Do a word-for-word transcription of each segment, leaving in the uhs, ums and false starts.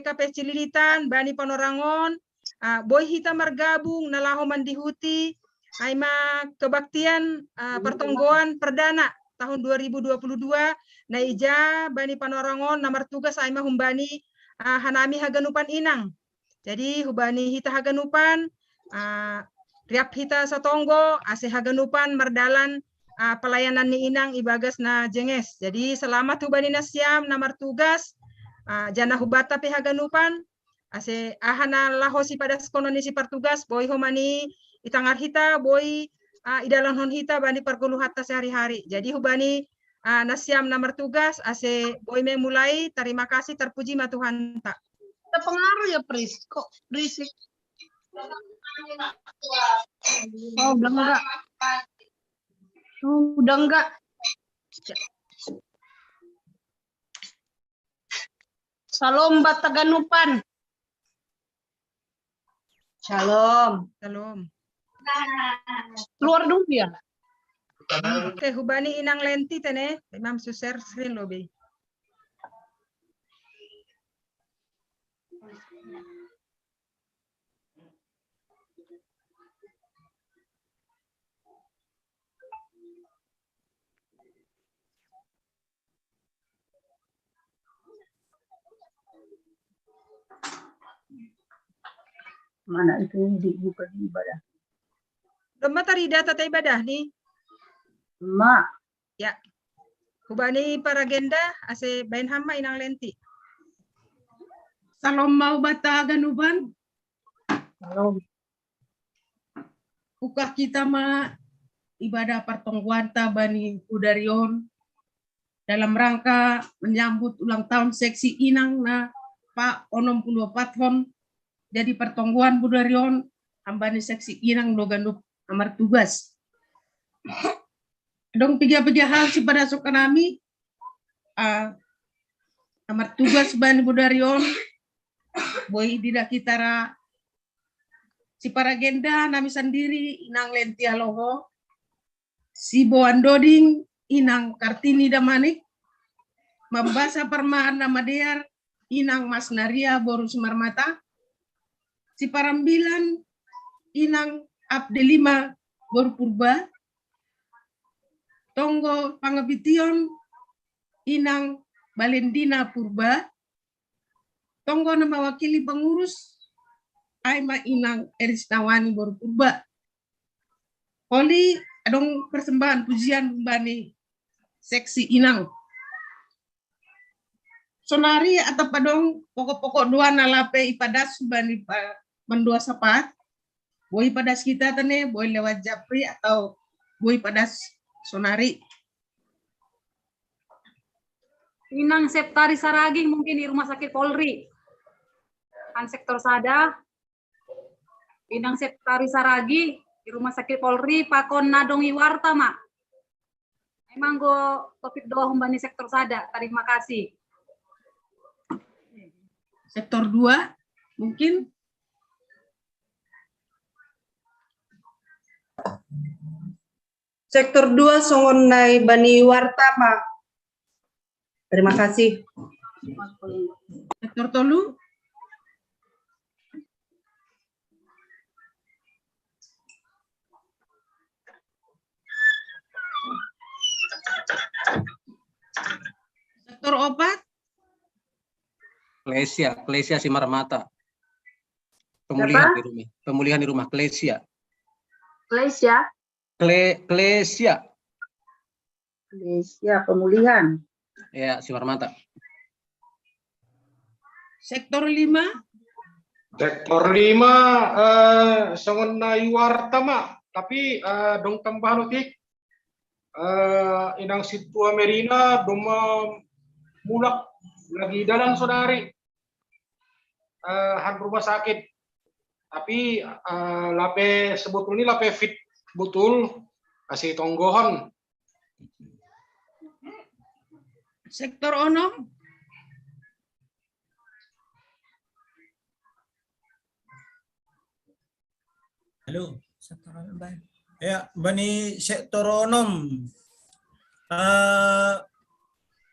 K P Cililitan, bani panorangon, ah, boi hita margabung na laho mandihuti, ai ma kebaktian, ah, pertonggoan perdana tahun dua ribu dua puluh dua, na ija bani panorangon na martugas ai ma humbani, ah, hanami haganupan inang. Jadi hubani hita haganupan, ah, riap hita satonggo, ase haganupan mardalan, ah, pelayanan ni inang ibagas na jenges. Jadi selamat hubani nasiam na martugas, ah, jana hubata pe haganupan, ase aha na laho sipadaskonon ni sipartugas, boi ho mani itangar hita, boi, ah, idalankon hita bani pargoluhanta sehari-hari. Jadi hubani, ah, nasiam na martugas, ase boi memulai, terima kasih, terpuji ma Tuhanta. Terpengaruh ya, Pris. Kok berisik? Oh, udah enggak. Oh, udah enggak. Salom bata ganupan. Shalom. Shalom. Keluar dulu ya. Oke, hubani inang Lenti tene, imam su share screen lo be. Mana itu yang dibuka di ibadah? Doma tari data ta ibadah ni. Ma. Ya. Hubani paragenda, ase baen hama inang Lenti. Salom mau bata ganupan. Shalom. Buka kita ma ibadah pertonggoanta bani budarion dalam rangka menyambut ulang tahun seksi inang na pa onom puluh opat hon. Jadi pertonggoan budarion hambani seksi inang do ganup na martugas. Dong piga-piga hal sipadasokan nami, ah, na martugas bani budarion, boi dida kita ra siparagenda nami sandiri inang Lenti Aloho, siboan doding inang Kartini Damanik, mambasa parmaan na madear inang Masnaria boru Simarmata, siparambilan inang Abdelima boru Purba, tonggo pangabition inang Balendina Purba, tonggo na mawakili pengurus ai ma inang Erisnawani boru Purba. Holi adong persembahan pujian bani seksi inang. Sonari atap adong pokok-pokok doa na lape ipadas bani pa mandua sapat. Boi padas kita tene, boi lewat japri atau boi padas sonari. Inang Septari Saragih mungkin di rumah sakit Polri. Kan sektor sada. Inang Septari Saragih di rumah sakit Polri, pakon na dong i warta ma. Emang go topik doa humbani sektor sada. Terima kasih. Sektor dua mungkin. Sektor dua songon na i bani warta ma. Terima kasih. Sektor tolu. Sektor opat. Klesia, Klesia Simarmata. Pemulihan di rumah. Pemulihan di rumah Klesia. Klesia. Kle, Klesia. Klesia pemulihan. Ya, Simarmata. Sektor lima. Sektor lima, eh, songon na i warta ma, tapi, eh, dong tambahan otik, eh, inang Sintua Merina doma mulak lagi dalan sonari, eh, han rumah sakit. Tapi, eh, lape sebetulnya lape fit betul, kasih tonggohon. Sektor onom. Halo. Ya, bani sektor onom. Eh,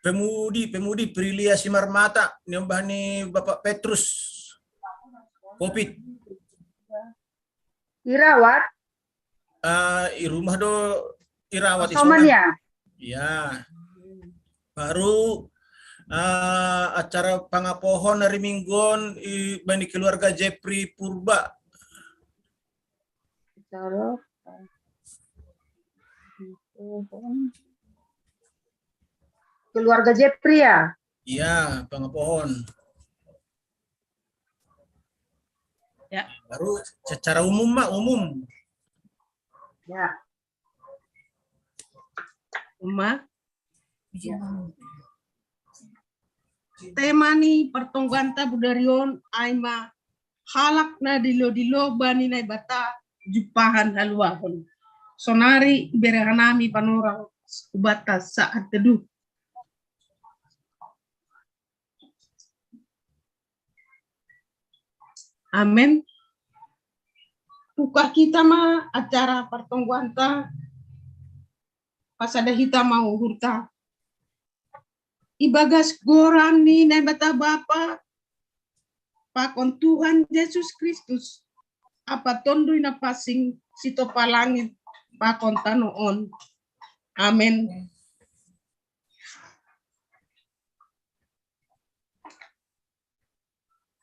pemudi, pemudi Prilia Simarmata, niombah ni Bapak Petrus. Covid. Irawat? Ah, i rumah do irawat Isoman isoman. Ya? Ya. Baru ah, acara pangapohon hari Minggon i bani keluarga Jepri Purba. Acara keluarga Jepri ya? Iya, pangapohon. Ya. Baru secara umum, Mak, umum. Ya. Uma. Tema ni pertongguan ta budarion ai ma halak na dilo-dilo bani Naibata jumpahan haluahon. Sonari bere hanami panorang hubata saat teduh. Amen. Buka kita ma acara pertongguan ta, pasada hita ma uhur ta. Ibagas goran ni Naibata Bapa, pakon Tuhan Yesus Kristus, apa tondui na pasing sitopa langit pakon tano on. Amen.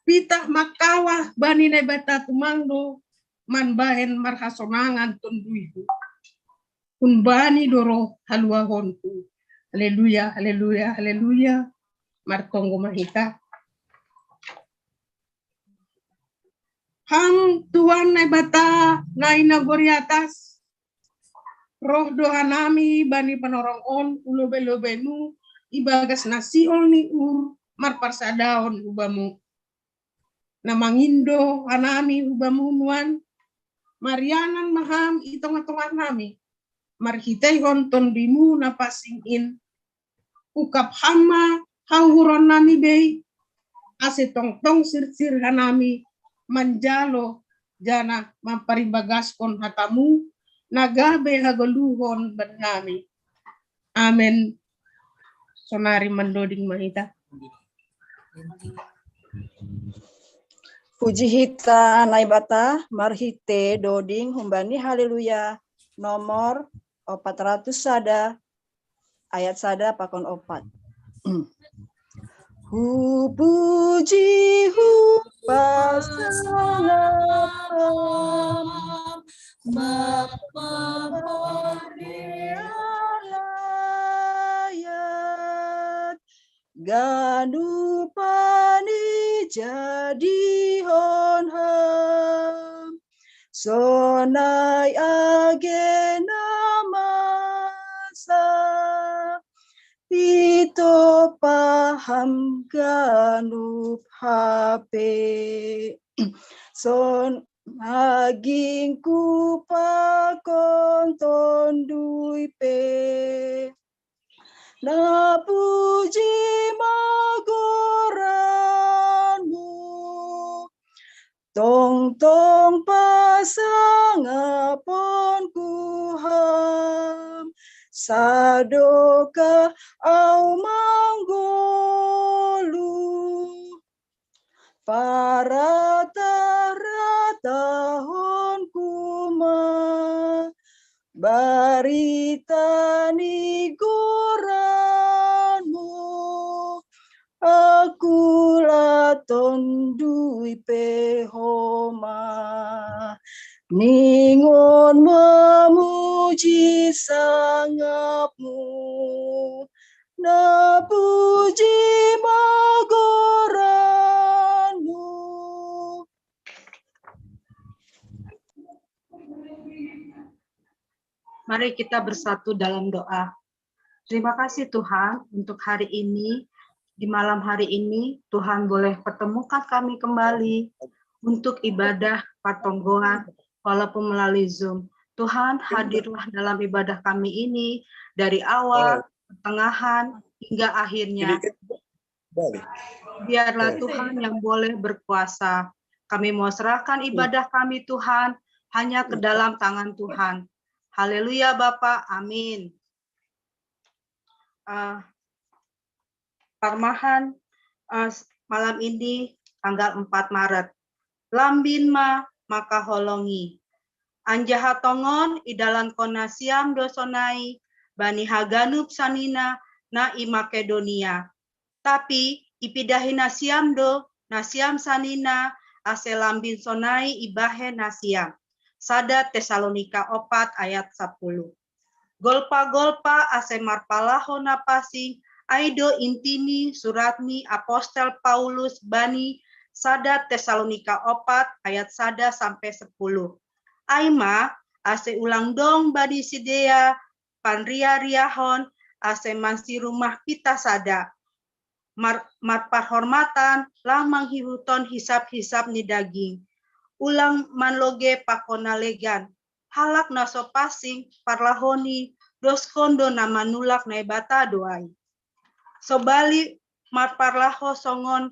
Pitah makawah bani Naibata tumangdo mambahen marhasonangan tonduiku. Humbani do roh haluahonku. Haleluya, haleluya, haleluya. Martonggo ma hita. Ham Tuhan Naibata na i nagori atas, roh do hanami bani panorang on hu lobei-lobeimu ibagas na sihol ni uhur marparsadaon hu bamu. Na mangindo hanami hu bamu nuan, marianan ma ham i tongah-tongah nami, marhiteihon tonduimu na pasing in, ungkap ham ma hauhuron nami bei, ase tongtong sirsir hanami manjalo janah mamparibagaskon hatamu na gabe hagoluhon bannami. Amen. Sonari mandoding ma hita. Puji hita Naibata marhite doding humbani Haleluya nomor opat ratus sada ayat sada pakon opat. Hupuji hupasangapan Bapa parialayat ganupan i jadihon ham. Sonai age na masa ito paham ganup hape. Son agingku pakon tondui pe. Na puji ma goranmu, tongtong pasangaponku ham, sadokah au manggoluh. Paratah-ratahonku ma barita ni goranmu, aku la tondui pe homa. Ningon mamuji sangapmu, na puji ma goranmu. Mari kita bersatu dalam doa. Terima kasih Tuhan untuk hari ini. Di malam hari ini Tuhan boleh pertemukan kami kembali untuk ibadah pertonggoan walaupun melalui Zoom. Tuhan hadirlah dalam ibadah kami ini dari awal, pertengahan, hingga akhirnya. Biarlah Tuhan yang boleh berkuasa. Kami mau serahkan ibadah kami Tuhan hanya ke dalam tangan Tuhan. Haleluya Bapak, amin. Uh, parmahan eh, malam ini tanggal empat Maret. Lambin ma makaholongi. Anjaha tongon idalankon nasiam do sonai bani haganup sanina na i Makedonia. Tapi ipidahi nasiam do nasiam sanina ase lambin sonai ibahen nasiam. Sada Tesalonika opat ayat sapuluh. Golpa-golpa ase marpalaho na pasing, ai do intini surat ni apostel Paulus bani sada Tesalonika opat ayat sada sampai sepuluh. Ai ma, ase ulang dong bani sidea panria-riahon, ase mansi rumah pita sada. Mar, marpahormatan, lang manghihuton hisap-hisap ni daging. Ulang manloge pakon na legan, halak na so pasing parlahoni doskon do na manulak Naibata do ai. Sobali marparlaho songon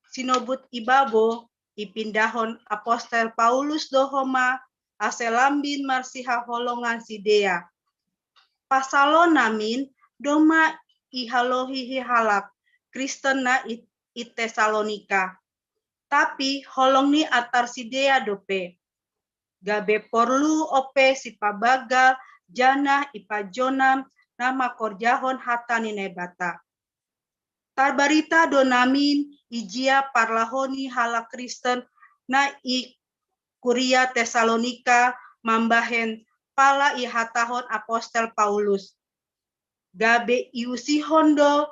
sinobut i babo, ipindahon apostel Paulus do homa ase lambin marsihaholongan sidea. Pasal on namin domma ihalohi halak Kristen na i, i Tesalonika. Tapi holong ni atar sidea dope. Gabe porlu ope sipabagal janah ipajonam na mangkorjahon hata ni Naibata. Tarbarita do namin ijia parlahoni halak Kristen na i kuria Tesalonika mambahen pala ihatahon apostel Paulus. Gabe iusihon do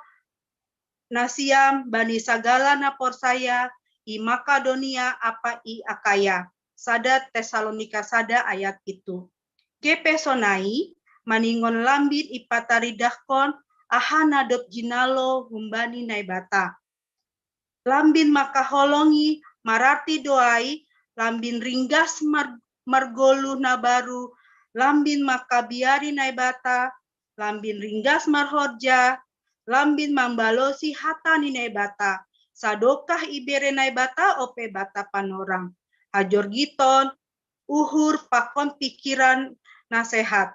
nasiam bani sagala na porsaya i Makedonia apa i Akaya. Sada Tesalonika sada ayat pitu. Kepe sonai, maningon lambin ipataridahkon aha na dob jinalo humbani Naibata. Lambin makaholongi mararti do ai, lambin ringgas mar, margoluh na baru, lambin makabiari Naibata, lambin ringgas marhorja, lambin mambalosi hata ni Naibata, sadokah ibere Naibata ope bata panorang, hajorgiton, uhur pakon pikiran na sehat.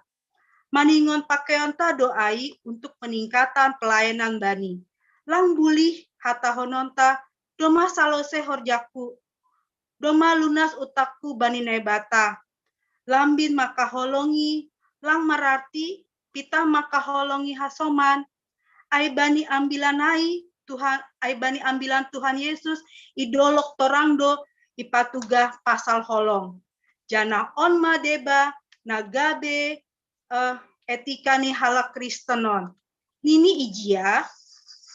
Maningon pakeonta do ai untuk peningkatan pelayanan bani. Lang bulih hatahononta, domma salose horjaku, domma lunas utakku bani Naibata. Lambin makaholongi, lang mararti pitah makaholongi hasoman. Ai bani ambilan ai Tuhan, ai bani ambilan Tuhan Yesus idolok torang do ipatugah pasal holong. Janah on ma deba na gabe eh, etika ni halak Kristen on. Nini ijia,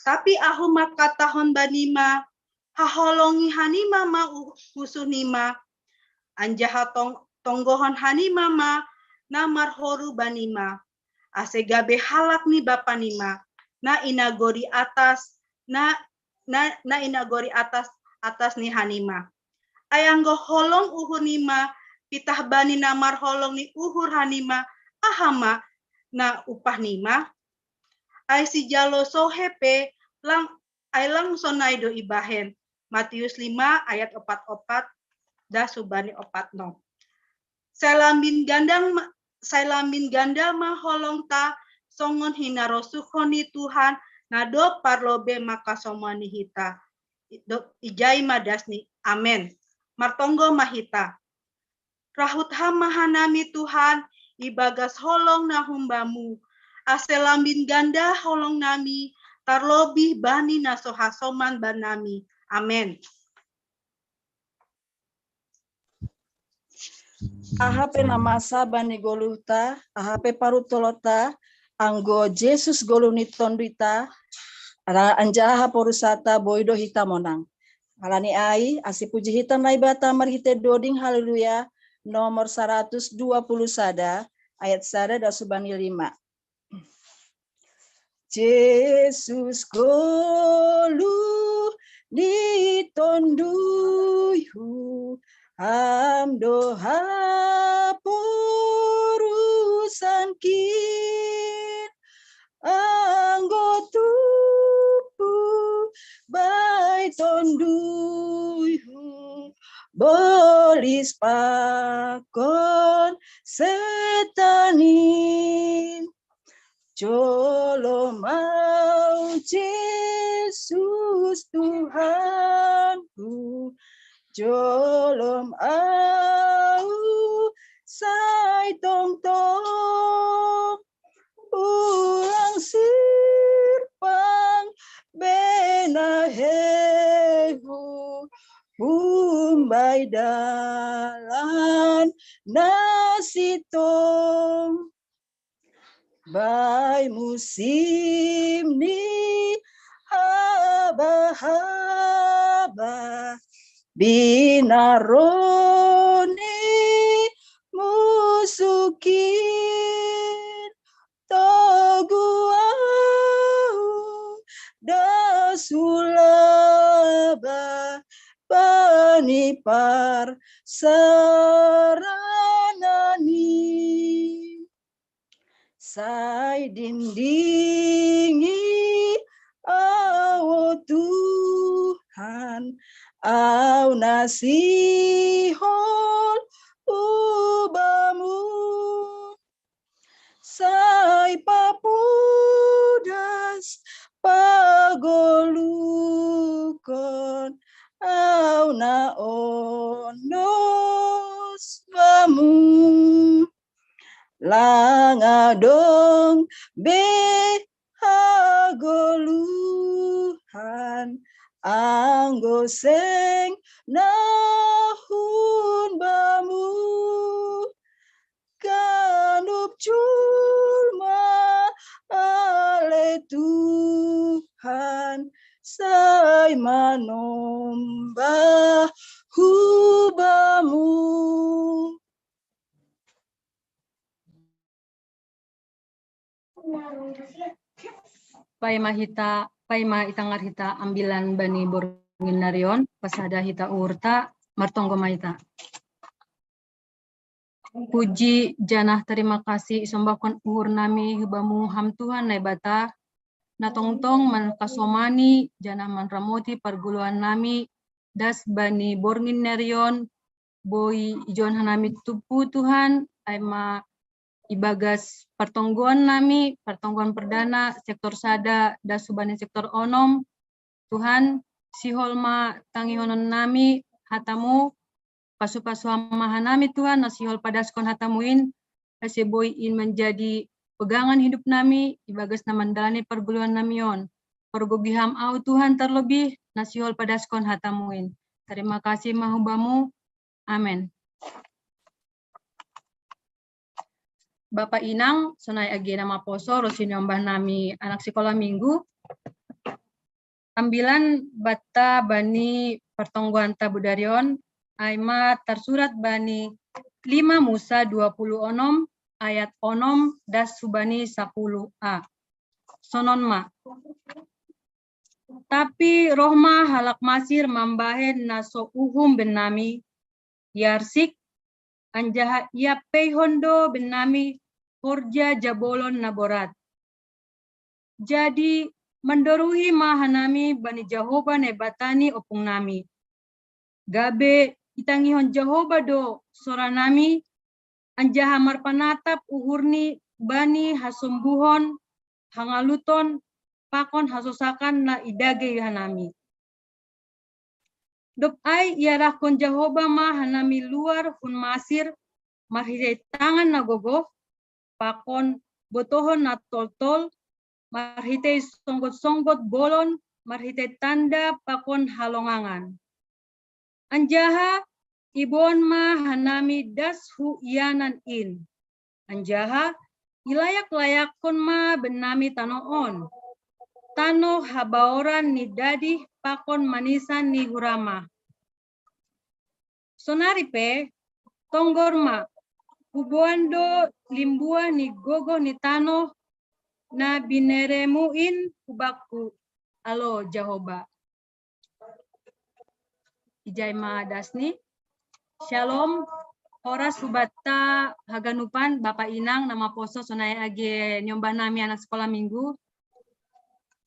tapi ahu mangkatahon banima, haholongi hanima ma usuh nima, anjaha tong, tonggohon hanima ma na marhoru banima, ase gabe halak ni Bapa nima, na i nagori atas, na na, na i nagori atas, atas ni hanima. Ai anggo holong uhur nima pitah bani na marholong ni uhur hanima, aha ma na upah nima? Ai sijalo sohe pe lang, ai lang sonai do ibahen. Matius lima ayat opat opat das hubani opat nom. Sai lambin gandang ma, sai lambin ganda ma holongta songon hinarosuhon ni Tuhan na dob parlobei mangkasomani hita. Ijai ma dasni. Amen. Martonggo ma hita. Rahut Ham ma hanami Tuhan ibagas holong na humbamu, ase lambin ganda holong nami tarlobih bani na so hasoman banami. Amen. Aha pe na masa bani goluhta, aha pe parutolonta, anggo Jesus goluh ni Tonduta, anjaha porusata boi do hita monang. Halani ai, ase puji hita Naibata marhite doding haleluya, nomor saratus dua puluh sada, ayat sada das hubani lima. Jesus goluh ni Tonduyhu, Ham do haporusankin, anggo tupu bai Tonduyhu, bolis pakon setan in. Jolo mau Jesus Yesus Tuhanku, jolom au sai tongtong ulang sirpang bena hehu umbai dalan nasitong. Bai musim ni haba-haba, binaroni musukin toguau dasulaba panipar saranani. Sai dindingi au Tuhan, au nasihol ubamu. Sai papudas pagolukon au na onos bamu. Langa dong be hagoluhan anggo seng nahun bamu. Ganup jolma ale Tuhan sai manombah hubamu. Paima hita, paima itangar hita ambilan bani borngin narion, pasada hita uhurta, martonggo ma hita. Puji janah tarima kasih isombahkon uhur nami hubamu Ham Tuhan Naibata, na tongtong mangkasomani janah manramoti parguluan nami das bani borngin narion, boi ijon hanami tupu Tuhan, ai ma ibagas partonggoan nami, partonggoan perdana, sektor sada, das hubani sektor onom. Tuhan, sihol ma tangihonon nami hatamu, pasu-pasu ma hanami Tuhan, na sihol padaskon hatamu in, ase boi in manjadi pegangan hidup nami, ibagas na mandalani parguluan nami on. Pargogoh Ham au Tuhan tarlobih, na sihol padaskon hatamu in. Tarima kasih ma hubamu. Amen. Bapa Inang, sonai age na maposo, ro siniombah nami anak sikolah minggu. Ambilan banta bani partonggoanta budarion, ai ma tarsurat bani lima Musa dua puluh onom ayat onom das hubani sapuluh a. Sonon ma. Tapi roh ma halak Masir mambahen na so uhum bennami, iarsik, anjaha iampeihon do bennami horja jabolon na borat. Jadi mandoruhi ma hanami bani Jahoba Naibata ni ompung nami. Gabe itangihon Jahoba do sora nami, anjaha marpanatap uhurni bani hasombuhon, hangaluton, pakon hasosakan na idagei hanami. Dob ai iarahkon Jahoba ma hanami luar hun Masir marhitei tangan na gogoh, pakon botohon na toltol, marhitei songgot-songgot bolon, marhitei tanda pakon halongangan. Anjaha iboan ma hanami das hu ianan in. Anjaha ilayak-layakkon ma bennami tanoh on, tanoh habaoran ni dadih pakon manisan ni huramah. Sonari pe, tonggor ma, huboan do limbuah ni gogoh ni tanoh na bineremu in hu bakku, alo Jahoba. Ijai ma dasni. Shalom. Horas hu banta haganupan, Bapa Inang na maposo sonai age niombah nami anak sikolah minggu.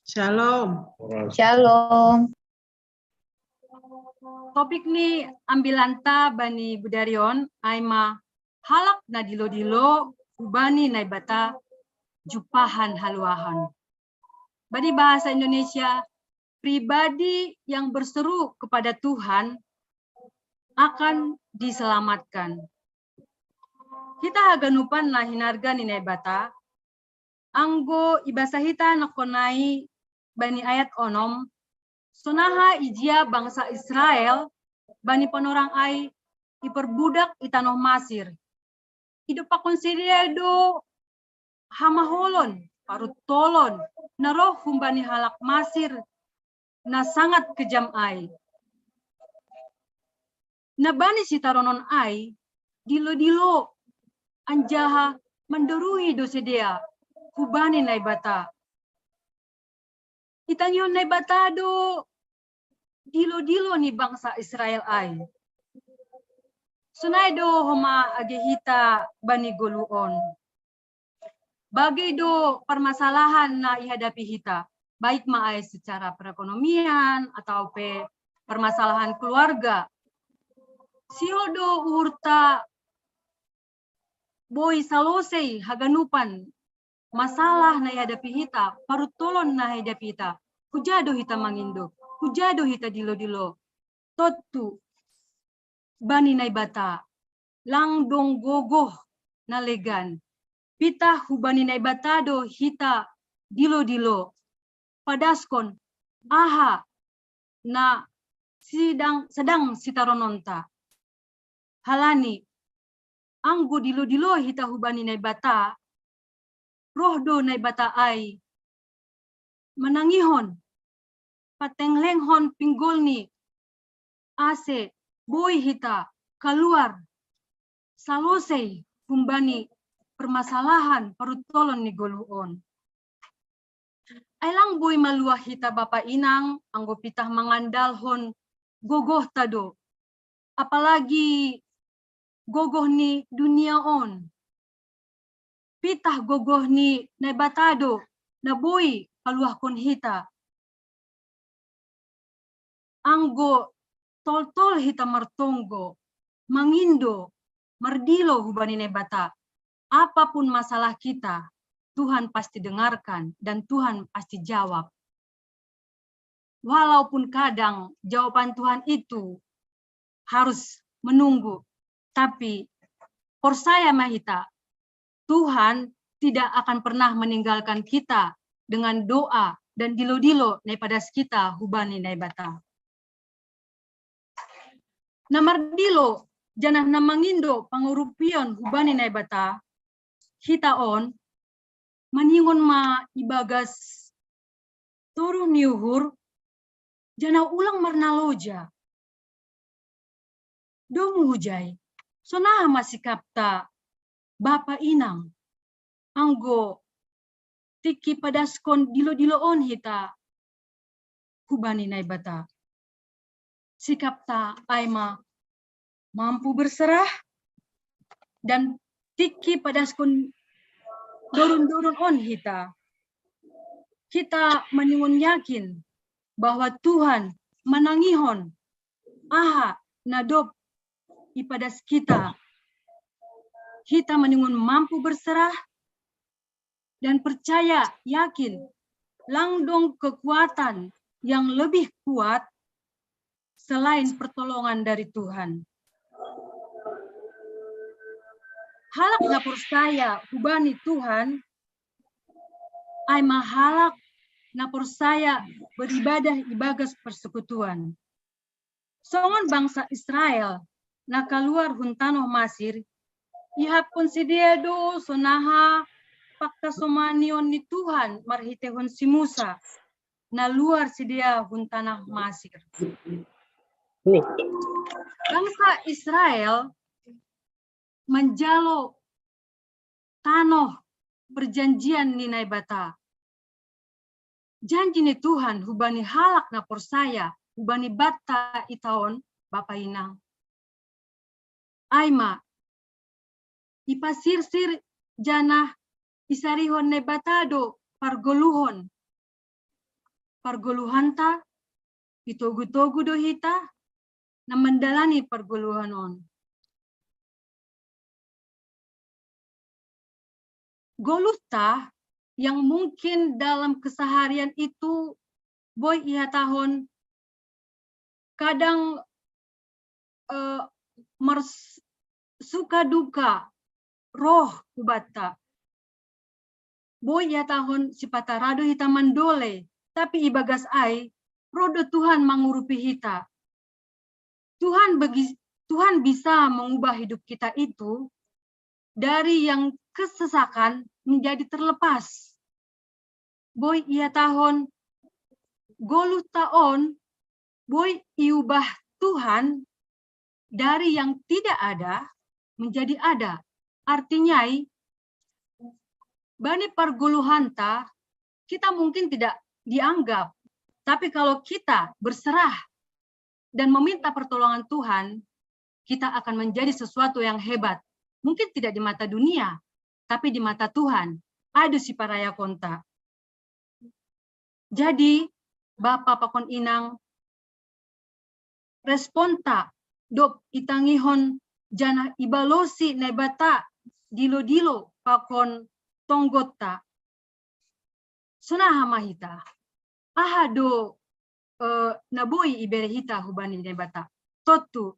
Shalom. Shalom. Topik ni ambilanta bani budarion ai ma halak na dilo-dilo hubani Naibata jumpahan haluahon. Bani bahasa Indonesia, pribadi yang berseru kepada Tuhan akan diselamatkan. Hita haganupan na hinarga ni Naibata, anggo ibasa hita nongkonai bani ayat onom, sonaha ijia bangsa Israel bani panorang ai iperbudak i tanoh Masir. Idopakon sidea do hamaholon, paruttolon, na roh humbani halak Masir, na sangat kejam ai. Na bani sitaronon ai, dilo-dilo, anjaha mandorui do sidea hubani Naibata. Itangihon Naibata do dilo-dilo ni bangsa Israel ai. Sonai do homa age hita bani goluh on. Bagai do permasalahan na ihadapi hita, baik ma ai secara perekonomian atau pe permasalahan keluarga. Sihol do uhurta boi salosei haganupan masalah na ihadapi hita, paruttolon na ihadapi hita. Huja do hita mangindo, huja do hita dilo-dilo. Tontu bani Naibata, lang dong gogoh na legan. Pitah hubani Naibata do hita dilo-dilo padaskon aha na sidang, sedang sitarononta. Halani, anggo dilo-dilo hita hubani Naibata, roh do Naibata ai manangihon, patenglenghon pinggolni, ase boi hita kaluar salosei humbani permasalahan paruttolon ni goluh on. Ai lang boi maluah hita bapa inang anggo pitah mangandalhon gogohta do, apalagi gogoh ni dunia on. Pitah gogoh ni Naibata do na boi paluahkon hita. Anggo toltol hita martonggo, mangindo, mardilo hubani Naibata, apapun masalah kita, Tuhan pasti dengarkan dan Tuhan pasti jawab. Walaupun kadang jawaban Tuhan itu harus menunggu, tapi porsaya ma hita, Tuhan tidak akan pernah meninggalkan kita dengan doa dan dilo-dilo na ipadas kita hubani Naibata. Na mardilo janah na mangindo pangurupion hubani Naibata, hita on maningon ma ibagas toruh ni uhur, janah ulang marnaloja. Domu hujai, sonaha ma sikapta bapa inang, anggo tingki padaskon dilo-dilo on hita hubani Naibata. Sikapta ai ma mampu berserah, dan tingki padaskon dorun-dorun on hita. Hita maningon yakin bahwa Tuhan manangihon aha na dob ipadas kita. Hita maningon mampu berserah dan percaya yakin lang dong kekuatan yang lebih kuat selain pertolongan dari Tuhan. Halak na porsaya hubani Tuhan ai ma halak na porsaya beribadah ibagas persekutuan. Songon bangsa Israel na kaluar hun tanoh Masir, ihapkon sidea do sonaha pangkasomanion ni Tuhan marhiteihon si Musa, na luar sidea hun tanoh Masir. Bangsa Israel manjalo tanoh perjanjian ni Naibata. Janji ni Tuhan hubani halak na porsaya hubani banta ita on, bapa inang, ai ma ipasirsir janah isarihon Naibata do pargoluhon. Pargoluhanta, itogu-togu do hita na mandalani pargoluhon on. Goluhta yang mungkin dalam keseharian itu boi ihatahon kadang eh, mers- suka duka roh kubata. Boi ihatahon sipata ra do hita mandole, tapi ibagas ai roh do Tuhan mangurupi hita. Tuhan bagi Tuhan bisa mengubah hidup kita itu dari yang kesesakan menjadi terlepas. Boi ihatahon goluh ta on boi iubah Tuhan dari yang tidak ada menjadi ada. Artinya, bani pargoluhanta kita mungkin tidak dianggap, tapi kalau kita berserah dan meminta pertolongan Tuhan, kita akan menjadi sesuatu yang hebat. Mungkin tidak di mata dunia, tapi di mata Tuhan. Ada si parayakonta. Jadi, bapa pakon inang, responta dop itangihon janah ibalosi Naibata dilo-dilo pakon tonggotta. Sonaha ma hita? Aha do eh, na boi ibere hita hubani Naibata? Tontu,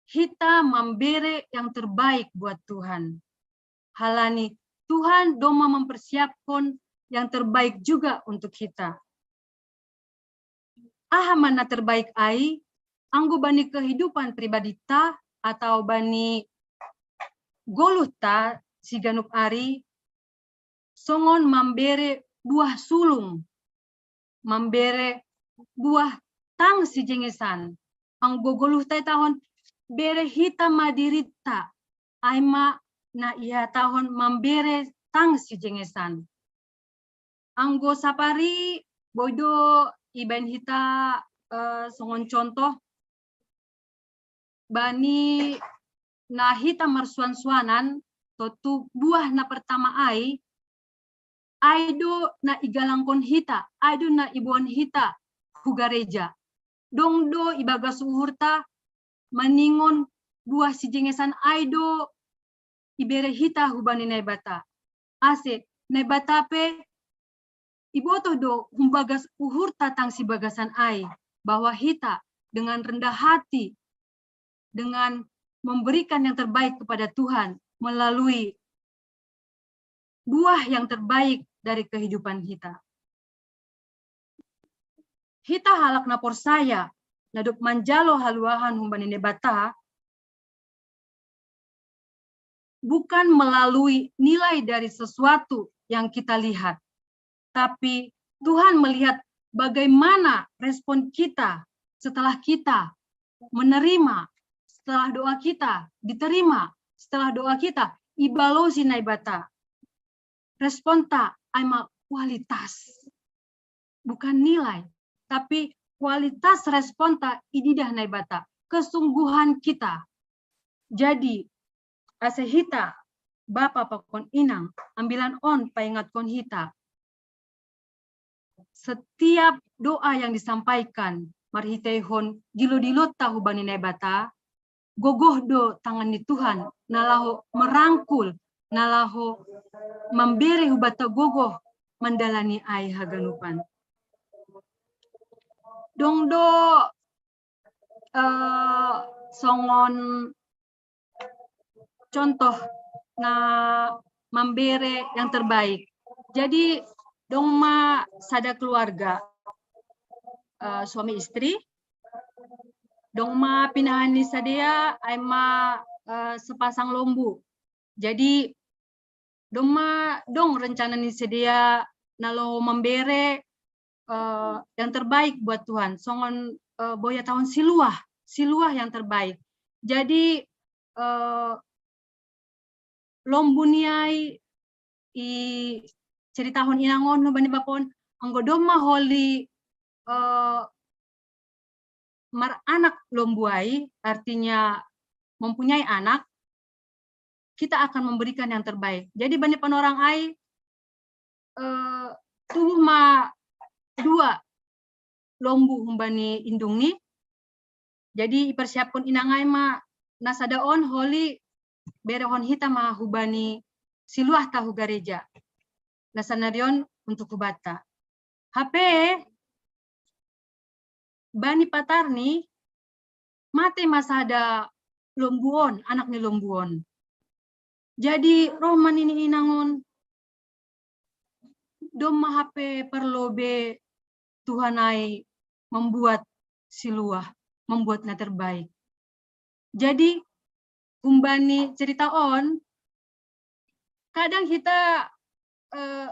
hita mambere yang terbaik buat Tuhan. Halani Tuhan doma mempersiapkan yang terbaik juga untuk hita. Aha ma na terbaik ai? Anggo bani kehidupan pribadita atau bani goluhta siganup ari, songon mambere buah sulung, mambere buah tang sijengesan. Anggo goluhta ihatahon bere hita ma diritta, ai ma na ihatahon mambere tang sijengesan. Anggo sapari boi do ibaen hita eh, songon contoh bani na hita marsuan-suanan, tontu buah na pertama ai, ai do na igalangkon hita, ai do na iboan hita hu gareja. Dong do ibagas uhurta maningon buah sijengesan ai do ibere hita hubani Naibata. Ase Naibata pe ibotoh do humbagas uhurta tang sibagasan ai, bahwa hita dengan rendah hati, dengan memberikan yang terbaik kepada Tuhan melalui buah yang terbaik dari kehidupan kita. Hita halak na porsaya, na dob manjalo haluahan humbani Naibata, bukan melalui nilai dari sesuatu yang kita lihat, tapi Tuhan melihat bagaimana respon kita setelah kita menerima, setelah doa kita diterima, setelah doa kita ibalosi Naibata. Responta ai ma kualitas, bukan nilai, tapi kualitas responta ididah Naibata, kesungguhan kita. Jadi ase hita, bapa pakon inang, ambilan on paingatkon hita. Setiap doa yang disampaikan marhiteihon dilo-dilonta hubani Naibata, gogoh do tangan ni Tuhan na laho merangkul, na laho mambere hubanta gogoh mandalani ai haganupan. Dong do eh, songon contoh na mambere yang terbaik. Jadi dong ma sada keluarga eh, suami istri, dong ma pinahan ni sidea ai ma eh, sepasang lombu. Jadi dong ma dong rencana ni sidea na laho mambere eh, yang terbaik buat Tuhan. Songon eh, boi ihatahon siluah, siluah yang terbaik. Jadi eh, lombu ni ai iceritahon inang on hubani bapa on, anggo dong ma holi eh, maranak lombu ai, artinya mempunyai anak, kita akan memberikan yang terbaik. Jadi bani panorang ai eh, tubuh ma dua lombu humbani indung ni. Jadi ipersiapkon inang ai ma na sada on holi berehon hita ma hubani siluahta hu gareja. Na sanari on untuk hubanta. Hape bani patar ni mate masada lombuon, anak ni lombuon. Jadi roh manini inangon, dom mahape perlobe Tuhan ai membuat siluah, membuat na terbaik. Jadi umbani cerita on, kadang kita uh,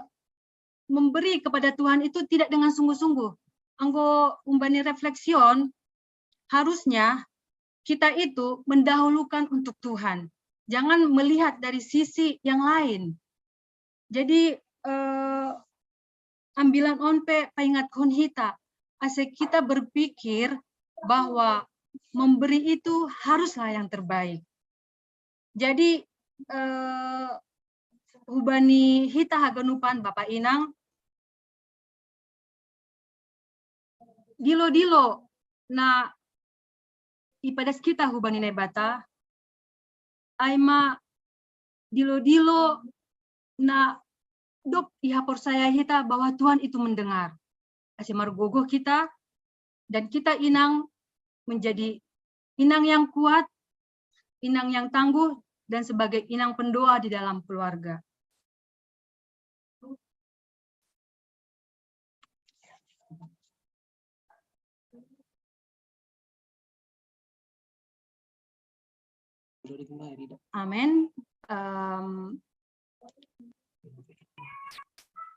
memberi kepada Tuhan itu tidak dengan sungguh-sungguh. Anggo umbani reflection, harusnya kita itu mendahulukan untuk Tuhan. Jangan melihat dari sisi yang lain. Jadi eh, ambilan on pe paingatkon hita, ase kita berpikir bahwa memberi itu haruslah yang terbaik. Jadi eh, hubani hita haganupan, Bapa Inang, dilo-dilo na ipadas kita hubani Naibata, ai ma dilo-dilo na dok iha porsaya hita bahwa Tuhan itu mendengar. Ase margogoh kita, dan kita inang menjadi inang yang kuat, inang yang tangguh, dan sebagai inang pendoa di dalam keluarga. Amin. Um,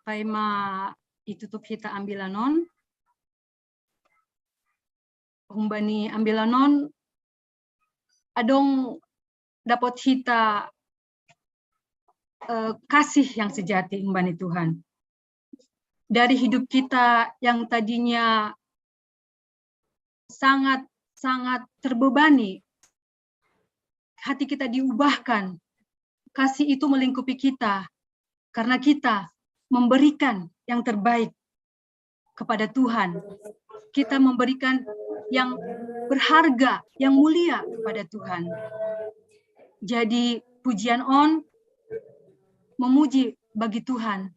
Paima itutup hita ambilan on. Humbani ambilan on adong dapot hita uh, kasih yang sejati humbani Tuhan. Dari hidup kita yang tadinya sangat-sangat terbebani, hati kita diubahkan. Kasih itu melingkupi kita karena kita memberikan yang terbaik kepada Tuhan. Kita memberikan yang berharga, yang mulia kepada Tuhan. Jadi pujian on memuji bagi Tuhan,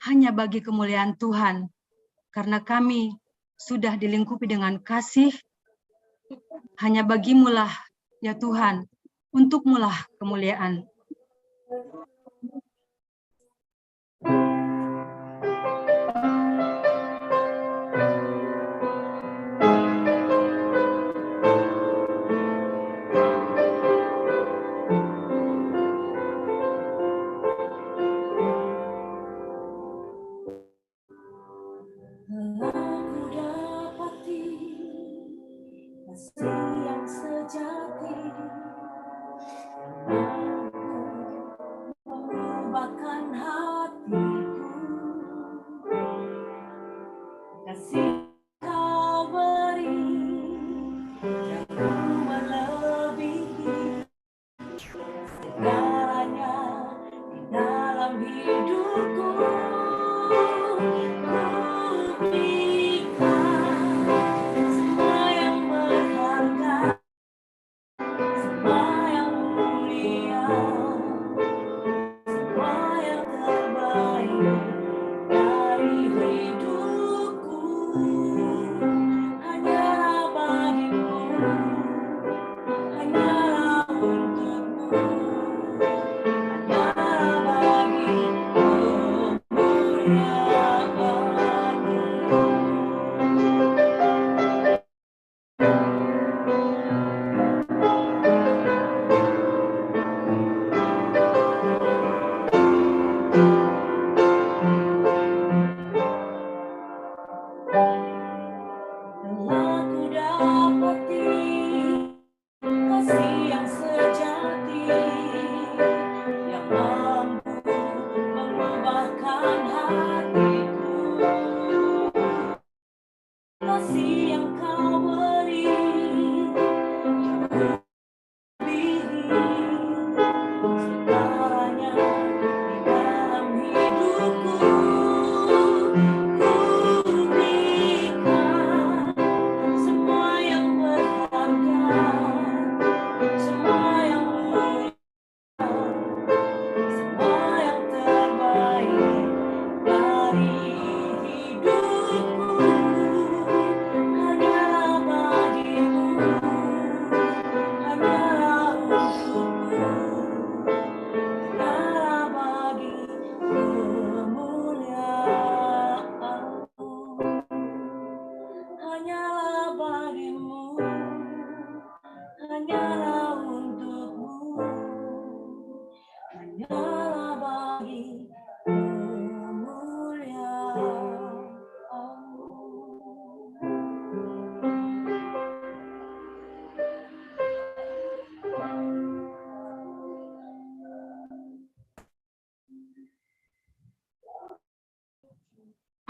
hanya bagi kemuliaan Tuhan, karena kami sudah dilingkupi dengan kasih. Hanya bagimulah, ya Tuhan, untukmulah kemuliaan.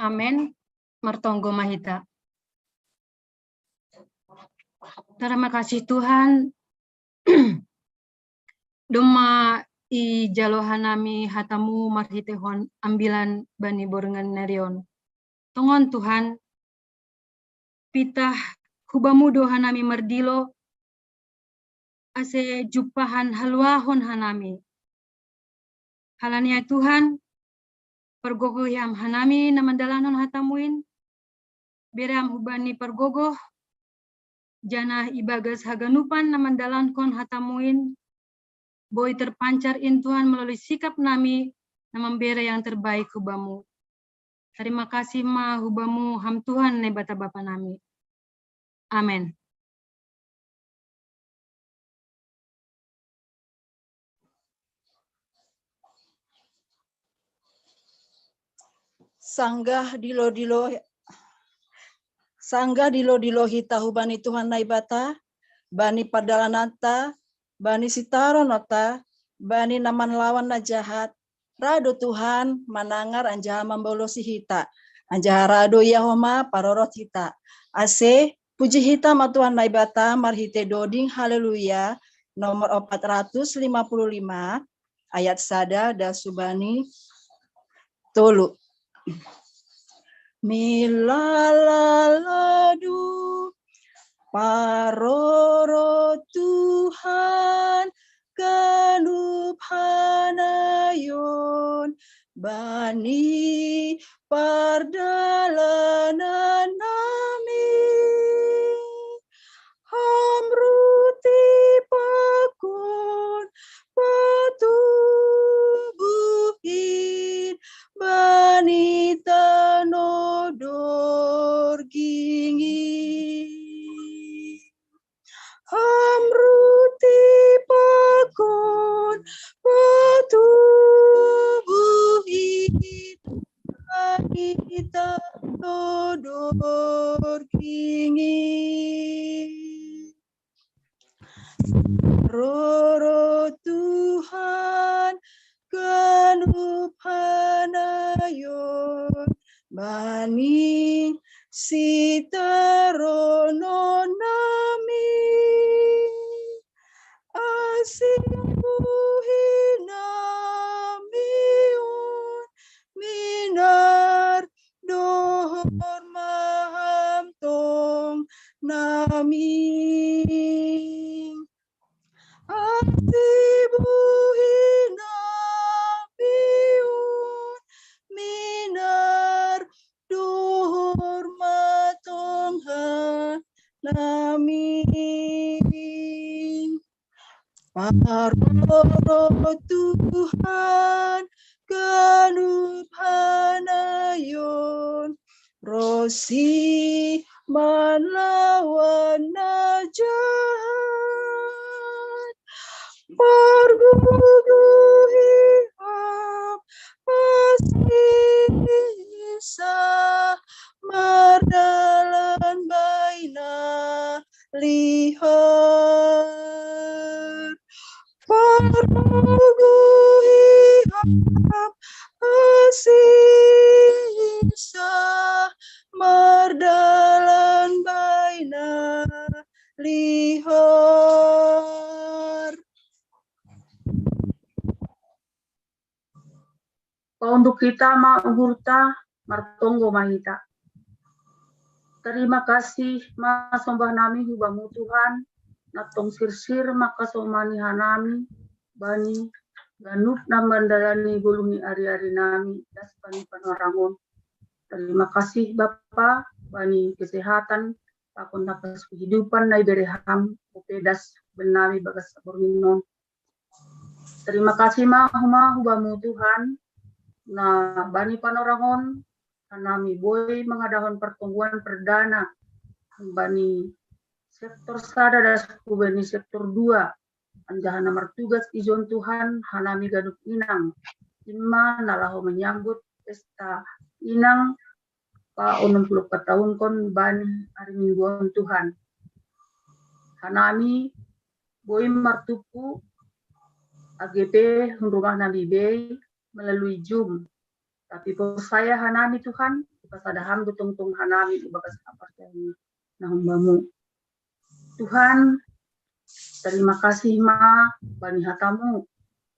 Amen. Martonggo ma hita. Tarima kasih Tuhan, domma ijalo hanami hatamu marhitehon ambilan bani borngan nari on. Tongon Tuhan, pitah hubamu do hanami mardilo, ase jumpahan haluahon hanami. Halani ai Tuhan, pargogohi ham hanami na mandalankon hatamu in, bere ham hubani pargogoh, janah ibagas haganupan na mandalankon hatamu in, boi terpancar in Tuhan melalui sikap nami na mambere yang terbaik hubamu. Tarima kasih ma hubamu ham Tuhan Naibata Bapa nami. Amen. Sanggah dilo-dilo sanggah dilo-dilo hita hubani Tuhan Naibata, bani pardalananta, bani sitarononta, bani na manlawan na jahat, ra do Tuhan manangar anjaha mambalosi hita, anjaha ra do Ia homa parorot hita. Ase, puji hita ma Tuhan Naibata marhite doding Haleluya nomor opat ratus lima puluh lima, ayat sada das hubani tolu. Milaladu parorot Tuhan ganup hanayon bani pardalanan nami. Ham ruti pakon patubuh in bani tano dorging in. Ham ruti pakon patubuh in bani tano dorging in. Roro Tuhan ganup hanayon bani sitaronon nami. Asi buhi nami on minar dohor ma ham tong nami. Asi buhi nami on minar dohor ma tong hanami. Parorot Tuhan ganup hanayon, ro si manlawan na jahat. Pargogohi ham, asi sah mardalan bahen na lihor. Pargogohi ham, asi sah mardalan bahen na lihor. Paunduk hita ma uhurta, martonggo ma hita. Tarima kasih ma sombah nami hu Bamu Tuhan, na tong sirsir mangkasomani hanami bani ganup na mandalani goluh ni ari-ari nami das bani panorang on. Tarima kasih Bapa bani kesehatan pakon nafas kehidupan na ibere Ham, upe das bennami bagas borngin on. Tarima kasih ma homa hu Bamu Tuhan, na bani panorang on hanami boi mangadahon partongguan perdana bani sektor sada das hubani sektor dua, anjaha na martugas ijon Tuhan hanami ganup inang, ima na laho manyambut pesta inang pa onom puluh empat tahun kon bani ari Minggu on Tuhan. Hanami boi martumpu A G P hun rumah nami bei melalui Zoom. Tapi porsaya hanami Tuhan, pasada Ham do tongtong hanami ibagas kaparcayaan na humbamu. Tuhan, terima kasih ma bani hatamu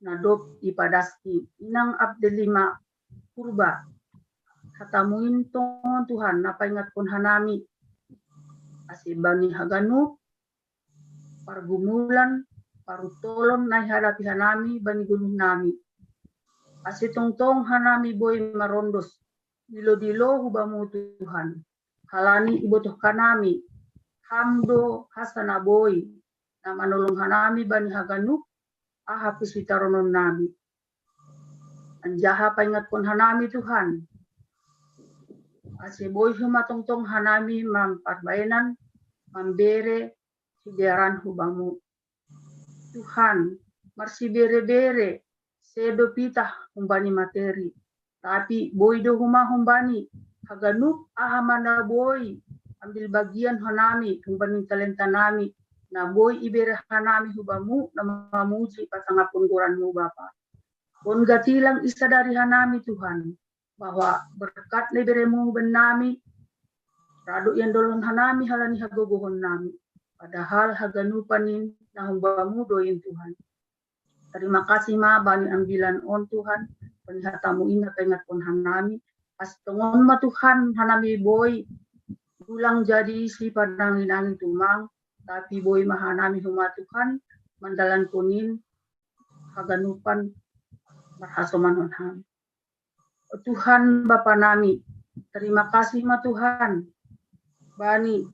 na dob ipadaski inang Abdelima Purba. Hatamu in tongon Tuhan na paingatkon hanami, ase bani haganup pargumulan, paruntolon na ihadapi hanami bani goluh nami. Ase tongtong hanami boi marondos dilo-dilo hubamu Tuhan. Halani ibotoh hanami Ham do hasa na boi na manolong hanami bani haganup aha pe sitaronon nami. Anjaha paingatkon hanami Tuhan, ase boi homa tongtong hanami mamparbaenan, mambere sidearan hubamu. Tuhan, marsibere-bere sedo pitah humbani materi, tapi boi do homa humbani haganup aha ma na boi ambil bagian hanami humbani talenta nami na boi ibere hanami hubamu na mamuji pasangaphon goranmu Bapa. Ongga tilang isadari hanami Tuhan, bahwa berkat na iberemu huban nami, rado iandolhon hanami halani hagogohon nami, padahal haganupan in na humbamu do in Tuhan. Terima kasih ma bani ambilan on Tuhan, bani hatamu in na paingatkon hanami, ase tongon ma Tuhan hanami boi ulang jadi sipanangi-nangi tumang, tapi boi ma hanami homa Tuhan mandalankon in haganupan marhasomanon Ham. O Tuhan Bapa nami, terima kasih ma Tuhan bani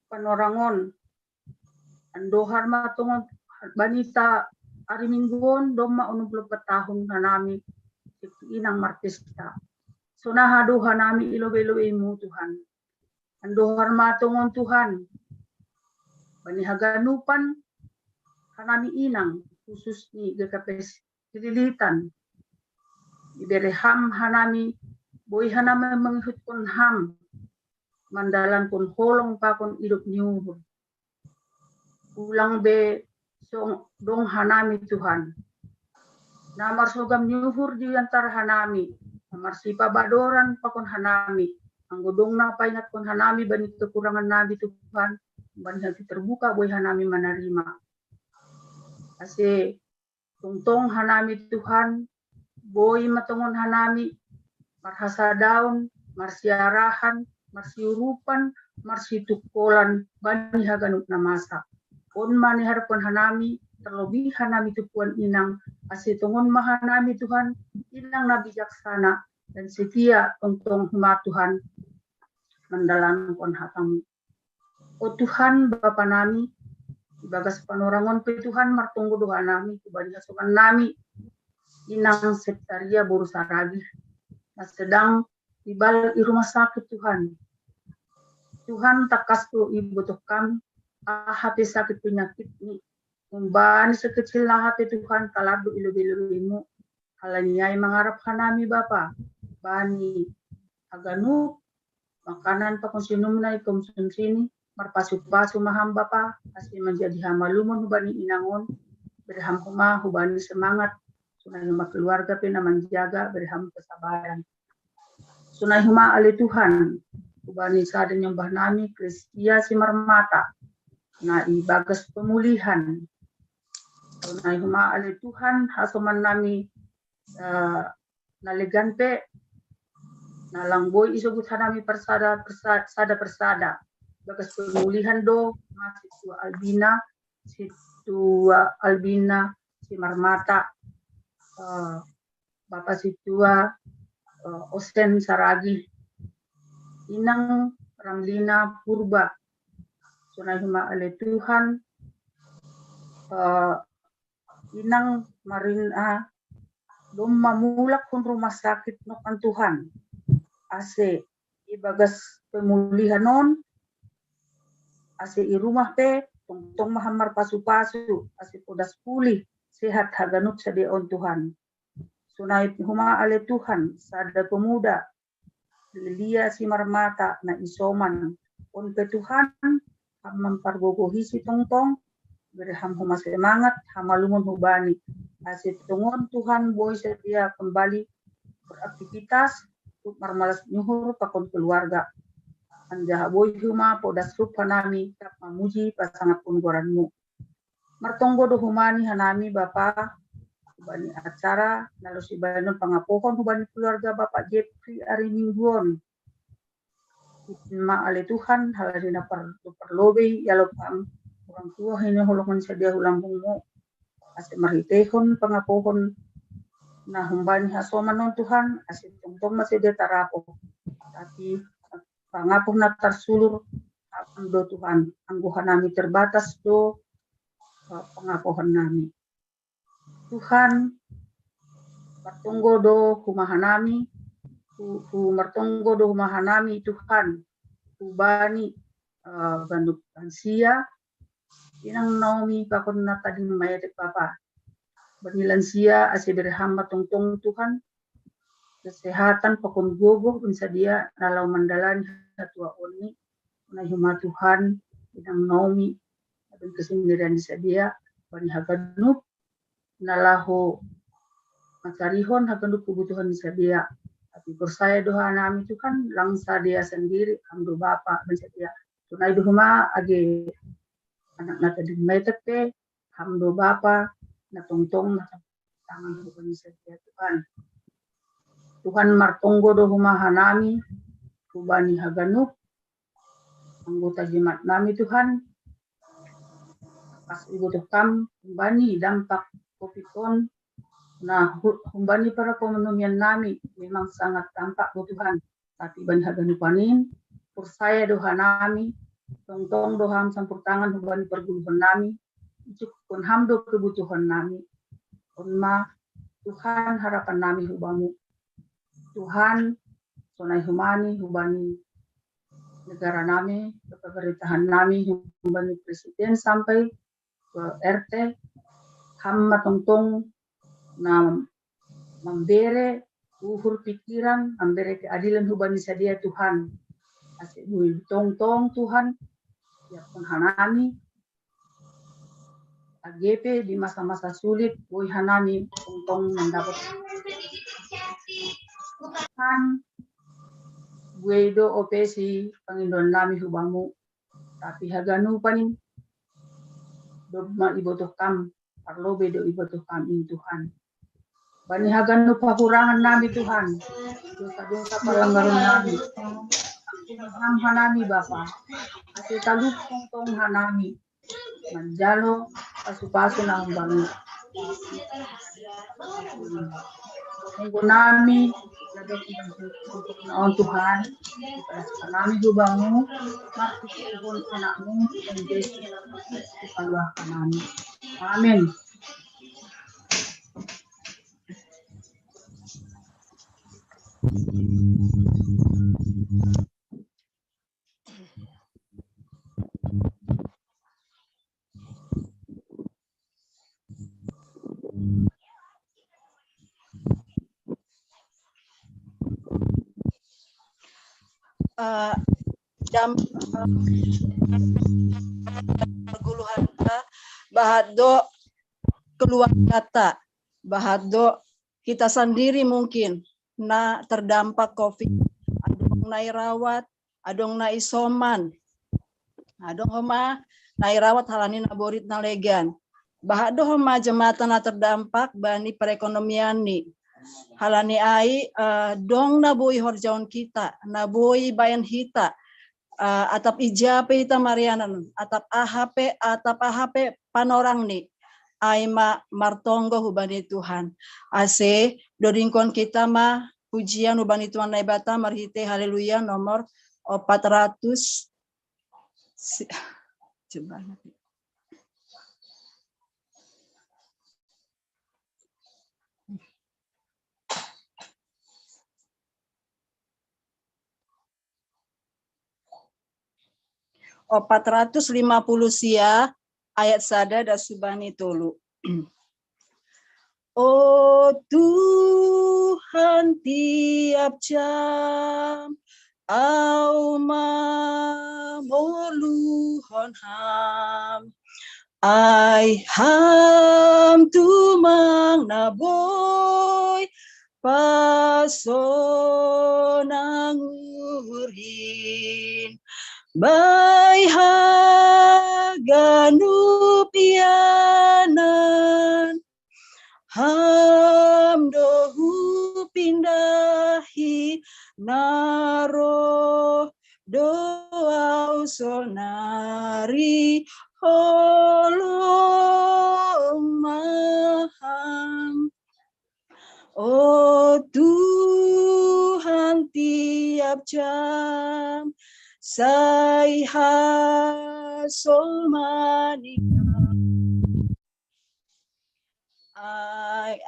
panorang on, andohar ma tongon bani ta ari Minggu on domma onom puluh empat tahun hanami, inang marpesta. Sonaha do hanami ilobei-lobeimu Tuhan. Andohar ma tongon Tuhan bani haganupan hanami inang khusus ni G K P S Cililitan. Ibere Ham hanami, boi hanami mangihutkon Ham mandalankon holong pakon idop ni uhur. Ulang be song dong hanami Tuhan na marsogam ni uhur di antara hanami, na marsipabadoran pakon hanami, anggo dong na paingatkon hanami bani kekurangan nami Tuhan, bani hati terbuka boi hanami manarima. Ase tongtong hanami Tuhan, boi ma tongon hanami marhasadaon, marsiarahan, marsiurupan, marsitungkolan bani haganup na masa. On ma niharapkon hanami, terlebih hanami tumpuan inang, ase tongon ma hanami Tuhan, inang na bijaksana dan setia tongtong homa Tuhan mandalankon hatamu. O Tuhan Bapa nami, ibagas panorang on pe Tuhan martonggo do hanami hubani hasoman nami inang Septaria boru Saragih na sedang ibal i rumah sakit Tuhan. Tuhan, tangkas do ibotoh Ham aha pe sakit penyakitni, humbani sekecil na aha pe Tuhan talar do ilobei-lobeimu. Halani ai mangarap hanami Bapa bani haganup makanan pakon sinum na ikonsumsini, marpasu-pasu ma Ham Bapa, ase manjadi hamalumon hubani inang on, bere Ham homa hubani semangat, sonai homa keluarga pe na manjaga, bere Ham kesabaran. Sonai homa ale Tuhan, hubani sada niombah nami Kristia Simarmata na ibagas pemulihan. Sonai homa ale Tuhan, hasoman nami eh, na legan pe, na lang boi isogot hanami persada, persa-, sada persada. Bagas pemulihan do ma sintua Albina, sintua Albina Simarmata, eh, Bapa sintua, eh, Osen Saragih, inang Ramlina Purba. Sonai homa ale Tuhan, eh, inang Marina domma mulak hun rumah sakit nokkan Tuhan. Ase ibagas pemulihan on, ase i rumah pe tongtong ma Ham marpasu-pasu, ase podas pulih, sehat haganup sadea on Tuhan. Sonai homa ale Tuhan, sada pemuda, Lilia Simarmata na isoman. On pe Tuhan, Ham mampargogohisi tongtong, bere Ham homa semangat, hamalumon hubani. Ase tongon Tuhan boi setia kembali beraktivitas, marmalas ni uhur pakon keluarga. Anjaha boi homa podas rup hanami, tap mamuji pasangaphon goranmu. Martonggo do homa ni hanami Bapa, hubani acara, na laho sibahenon pangapohon hubani keluarga Bapa Jeffrey ari Minggu on. Ijin ma ale Tuhan, halani na par-, parlobei ialop Ham, orang tua hinaholongan sadia hu lambungmu, ase marhiteihon pangapohon, na humbani hasoman on Tuhan, ase tongtong ma sadia tarapoh. Tapi pangapoh na tarsulur, Ham do Tuhan, anggo hanami terbatas do, eh, pangapohon nami. Tuhan, martonggo do homa hanami, hu, hu martonggo do homa hanami Tuhan, hubani, eh, ganup lansia, inang Naomi pakon na tading maetek Bapa. Bani lansia ase bere Ham ma tongtong Tuhan, kesehatan pakon gogoh bani sadia na laho mandalani hatuaonni, sonai homa Tuhan, inang Naomi, adong kesendirian di sadia, bani haganup, na laho mancarihon haganup kebutuhan ni sadia. Tapi porsaya do hanami Tuhan, lang sadia sandiri, Ham do Bapa bani sadia. Sonai do homa age anak na tading maetek pe, Ham do Bapa, na tongtong na tangan hubani sadia Tuhan. Tuhan martonggo do homa hanami, hubani haganup, anggota jemaat nami Tuhan, pas ibotoh Ham humbani dampak covid on, na hu-, humbani perekonomian nami memang sangat tampak do Tuhan. Tapi bani haganupan in, porsaya do hanami, tongtong do Ham sampur tangan hubani pargoluhan nami, icukuphon Ham do kebutuhan nami. On ma Tuhan harapan nami hu Bamu. Tuhan, sonai homa ni hubani negara nami, pemerintahan nami, hubani presiden sampai ke R T, Ham ma tongtong na mambere uhur pikiran, mambere keadilan hubani sadia Tuhan. Ase boi tongtong Tuhan, iapkon hanami, age pe di masa-masa sulit, boi hanami tongtong mandapot Tuhan, buei do ope si pangindoan nami hu Bamu, tapi haganupan in, domma ibotoh Ham, parlobei do ibotoh Ham in Tuhan. Bani haganup hahurangan nami Tuhan, dosa-dosa palanggaran nami, ampuni Ham hanami Bapa, ase talup tongtong hanami manjalo pasu-pasu na humbani. Anggo nami, on Tuhan, ipadas hanami hu Bamu, marhitehon Anakmu, Jesus, ipaluah hanami. Amin. Eh, jam, eh, perguluhan, eh, bahat do keluargata, bahat do hita sandiri mungkin na terdampak covid. Adong na irawat, adong na isoman, adong homa na irawat halani na borit na legan. Bahat do homa jemaat na terdampak bani perekonomianni. Halani ai, eh, dong na boi horjaon hita, na boi baen hita, eh, atap ija pe hita marianan, atap aha pe, atap aha pe panorangni, ai ma martonggo hubani Tuhan. Ase dodingkon hita ma pujian hubani Tuhan Naibata marhite Haleluya nomor opat ratus. Si-, coba. Opat ratus lima puluh sia, ayat sada das hubani tolu. O Tuhan, tiap jam au mamorluhon Ham. Ai Ham tumang na boi pasonangurin. Bai haganu pianan, ham dohu pindahi naroh doau sonari holong maham. O Tuhan, tiap jam sai hasomani ai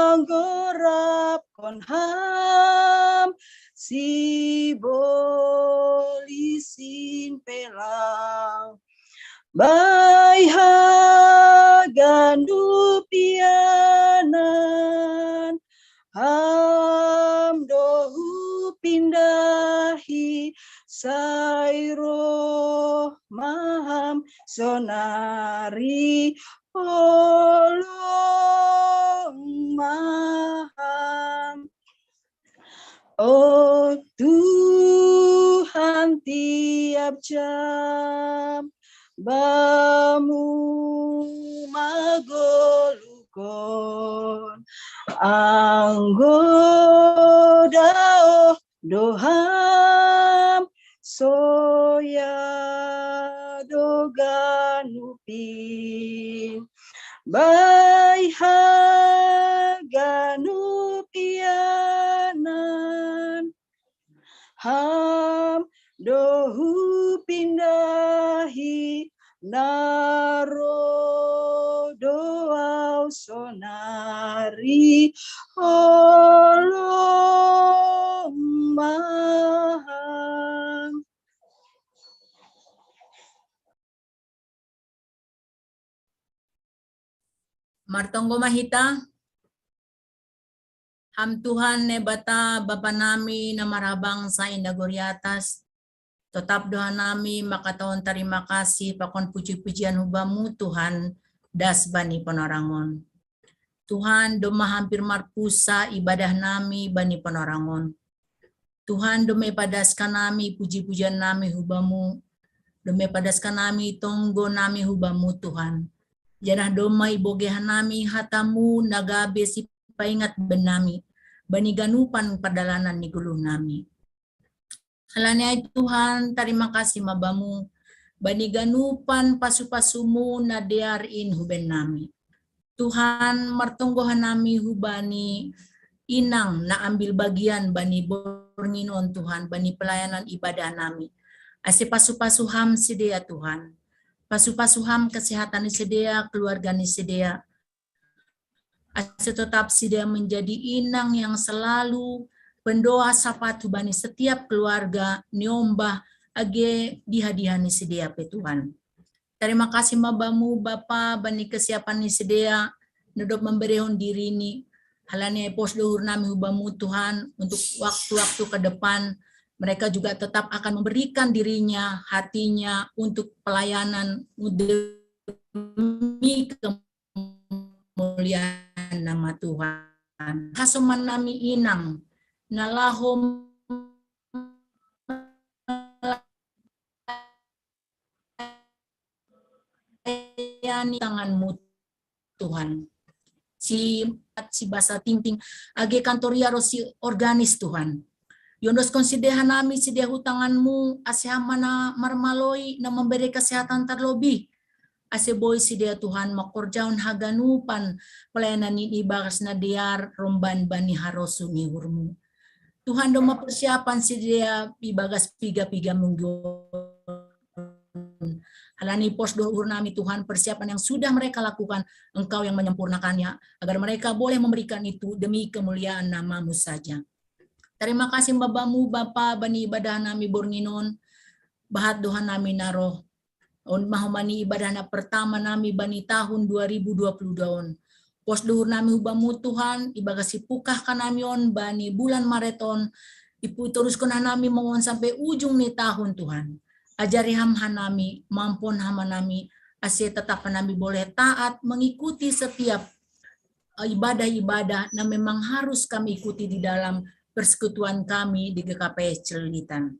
anggorap kon ham si bolisin pelau. Bai haganu pianan, ham dohu pindahi sai roh maham sonari holong maham. O Tuhan, tiap jam bamu magolukon anggoda, oh, doham soya dogan upin. Bai haganu pianan, ham dohu pindahi naroh doau sonari holong maham. Martonggo ma hita. Ham Tuhan Naibata, Bapa nami na marhabangsa inda gori atas, totap do hanami makatahon tarima kasih pakon puji-pujian hu Bamu Tuhan, das bani panorangon. Tuhan, domma hampir marpusa ibadah nami bani panorangon. Tuhan, domma ipadas hanami puji-pujian nami hu Bamu, domma ipadas hanami tonggo nami hu Bamu Tuhan. Janah domma ibogei hanami hata-Mu na gabe sipaingat bennami bani ganupan pardalanan ni goluh nami. Halani ai Tuhan, tarima kasih ma Bamu bani ganupan pasu-pasu-Mu na dear in hu bennami. Tuhan, martonggo hanami hu bani inang na ambil bagian bani borngin on Tuhan, bani pelayanan ibadah nami. Ase pasu-pasu Ham sidea Tuhan. Pasu-pasu Ham kesehatan ni sidea, keluarga ni sidea. Ase totap sidea menjadi inang yang selalu pendoa sapat hu bani setiap keluarga, niombah age diha-diha ni sidea pe Tuhan. Tarima kasih ma Bamu Bapa bani kesiapan ni sidea na dob memberehon dirini. Halani ai pos do uhur nami hu Bamu Tuhan, untuk waktu-waktu ke depan mereka juga tetap akan memberikan dirinya, hatinya untuk pelayanan demi kemuliaan nama Tuhan. Hasoman nami inang na laho melayani tangan-Mu Tuhan. Si, si basa tingting age kantoria ro si organis Tuhan. Iondoskon sidea hanami sidea hu tangan-Mu, ase Ham ma na marmaloi na membere kesehatan terlebih. Ase boi sidea Tuhan mangkorjahon haganupan pelayanan in ibagas na dear romban bani harosuh ni uhur-Mu. Tuhan, domma persiapan sidea ibagas piga-piga minggu on. Halani pos do uhur nami Tuhan, persiapan yang sudah mereka lakukan, Engkau yang menyempurnakannya, agar mereka boleh memberikan itu demi kemuliaan nama-Mu saja. Tarima kasih ma Bamu Bapa bani ibadah nami borngin on, bahat do hanami na roh. On ma homani ibadah na pertama nami bani tahun dua ribu dua puluh dua on. Pos do uhur nami hu Bamu Tuhan, ibagas sipukah hanami on bani bulan Maret on, ipu-, itoruskon hanami ma on sampe ujung ni tahun Tuhan. Ajari Ham hanami, mampuhon Ham hanami, ase tetap hanami boleh taat mengikuti setiap ibadah-ibadah na memang harus kami ikuti di dalam persekutuan kami di G K P S Celilitan.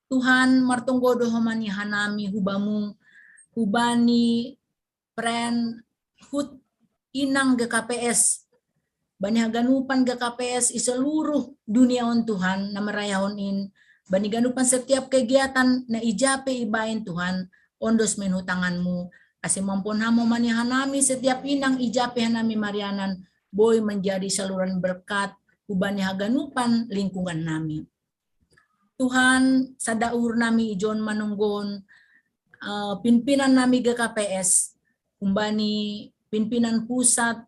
Tuhan, martonggo do ho ma ni hanami hu Bamu, hu bani pren hut inang G K P S, bani haganupan G K P S i seluruh dunia on Tuhan, na marayahon in, bani ganupan setiap kegiatan na ija pe ibaen Tuhan, ondos ma in hu tangan-Mu, ase mampuon Ham ho ma ni hanami setiap inang ija pe hanami marianan, boi menjadi saluran berkat hu bani haganupan lingkungan nami. Tuhan, sada uhur nami ijon manonggohon, eh, pimpinan nami G K P S, humbani pimpinan pusat,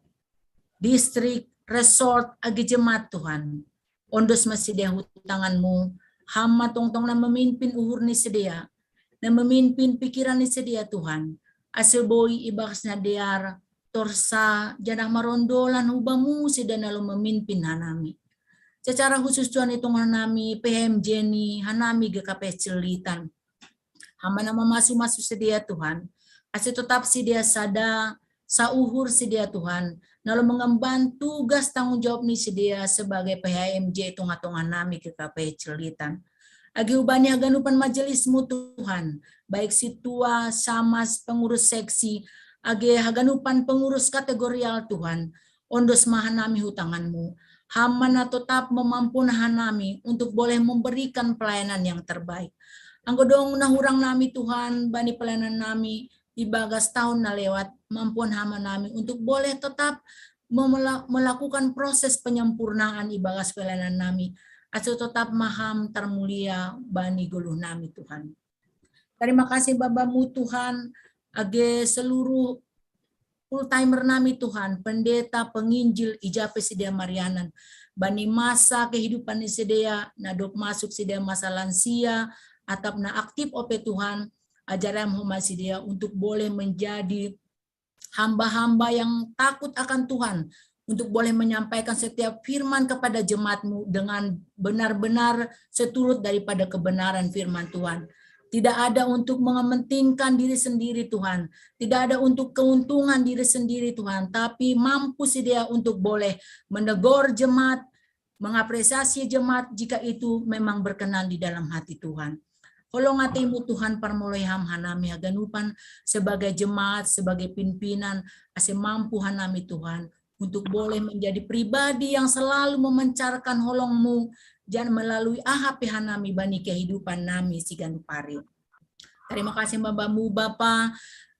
distrik, resort, agi jemaat Tuhan. Ondos ma sidea hu tangan-Mu, Ham ma tongtong na memimpin uhur ni sidea, na memimpin pikiran ni sidea Tuhan. Ase boi ibagas na dear, torsa, janah marondolan hu Bamu sidea na lalu memimpin hanami. Secara khusus Tuhan, itongon hanami P H M J ni hanami G K P S Celilitan. Ham ma na mamasu-masu sidea Tuhan, ase totap sidea sada, sauhur sidea Tuhan, na lalu mengemban tugas tanggung jawab ni sidea sebagai P H M J i tongah-tongah nami G K P S Celilitan. Agi hu bani haganupan majelis-Mu Tuhan, baik sintua, samas, pengurus seksi, agi haganupan pengurus kategorial Tuhan, ondos ma hanami hu tangan-Mu. Ham ma na totap mamampuon hanami untuk boleh memberikan pelayanan yang terbaik. Anggo adong na hurang nami Tuhan, bani pelayanan nami ibagas tahun na lewat, mampuon Ham ma nami untuk boleh totap memela-, melakukan proses penyempurnaan ibagas pelayanan nami, ase totap ma Ham tarmulia bani goluh nami Tuhan. Terima kasih Bapa-Mu Tuhan, age seluruh full timer nami Tuhan, pendeta, penginjil, ija pe sidea marianan. Bani masa kehidupan ni sidea, na dob masuk sidea masa lansia, atap na aktif ope Tuhan, ajari Ham ho ma sidea untuk boleh menjadi hamba-hamba yang takut akan Tuhan, untuk boleh menyampaikan setiap firman kepada jemaat-Mu dengan benar-benar seturut daripada kebenaran firman Tuhan. Tidak ada untuk mementingkan diri sendiri Tuhan, tidak ada untuk keuntungan diri sendiri Tuhan, tapi mampu sidea untuk boleh menegur jemaat, mengapresiasi jemaat jika itu memang berkenan di dalam hati Tuhan. Holong atei-Mu Tuhan, parmoloi Ham hanami haganupan sebagai jemaat, sebagai pimpinan, ase mampu hanami Tuhan untuk boleh menjadi pribadi yang selalu memancarkan holong-Mu, dan melalui aha pe hanami bani kehidupan nami siganup ari. Terima kasih Bapa-Mu Bapa,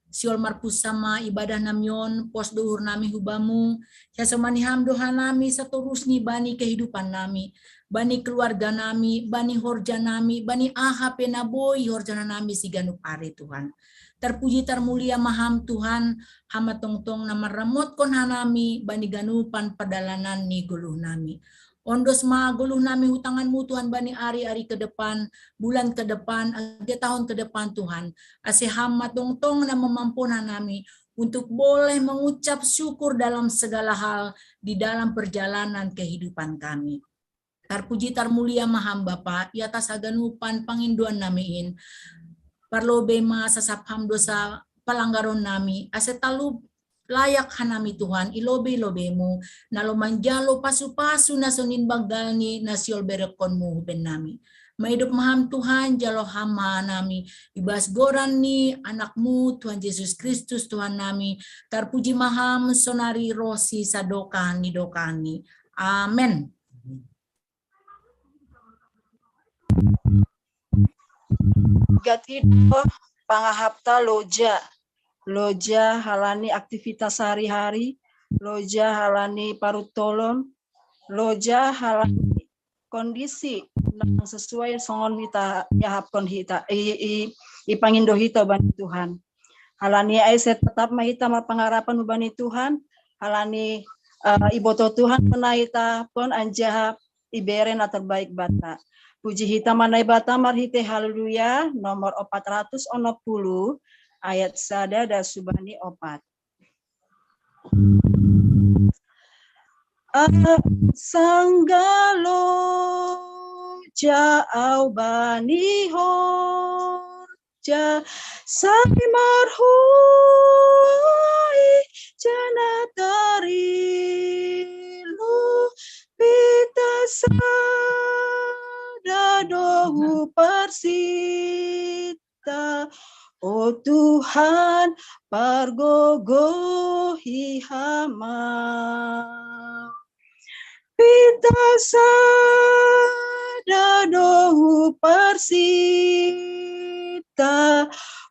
sihol marpusat ma ibadah nami on, pos do uhur nami hu Bamu, sasomani Ham do hanami satorus ni bani kehidupan nami, bani keluarga nami, bani horja nami, bani aha pe na boi ihorjahon nami siganup ari Tuhan. Tarpuji tarmulia ma Ham Tuhan, Ham ma tongtong na marramotkon hanami bani ganupan pardalanan ni goluh nami. Ondos ma goluh nami hu tangan-Mu Tuhan bani ari-ari ke depan, bulan ke depan, age tahun ke depan Tuhan. Ase Ham ma tongtong na mamampuon hanami untuk boleh mengucap syukur dalam segala hal di dalam perjalanan kehidupan kami. Tarpuji tarmulia ma Ham Bapa, i atas haganupan pangindoan nami in. Parlobei ma sasap Ham dosa palanggaron nami, ase talup layak hanami Tuhan, i lobei-lobei-Mu, na lalu manjalo pasu-pasu na sonin banggalni na sihol berekkonmu hu bennami. Maidop ma Ham Tuhan, jalo Ham ma hanami, ibas goran ni Anak-Mu, Tuhan Jesus Kristus, Tuhan nami, tarpuji ma Ham, sonari ro si sadokah ni dokahni. Amen. Gati do pangahapta loja, loja halani aktivitas sehari-hari, loja halani parutolon, loja halani kondisi nang sesuai songon hita iahapkon hita i, i, i pangindo hita bani Tuhan. Halani ai sai tetap ma hita marpangarapan hubani Tuhan, halani uh, iboto Tuhan na hita pon anjaha ibere na terbaik banta. Puji hita ma Naibata marhite Haleluya nomor opat ratus onom puluh ayat sada dan subani opat. Sanggalo jau bani horja sai marhuai jana tari dohu parsita, o Tuhan, pargogohi hama. Pinta sada dohu parsita,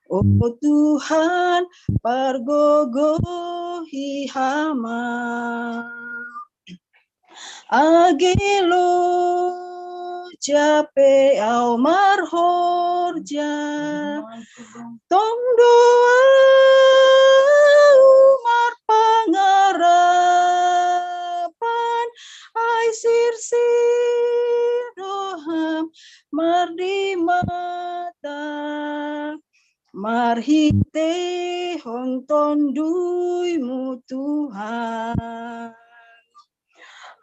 o Tuhan, pargogohi hama. Age lo jape au marhorja, tong do au marpangarapan, ai sirsir do ham mardimata, marhitehon Tonduymu Tuhan.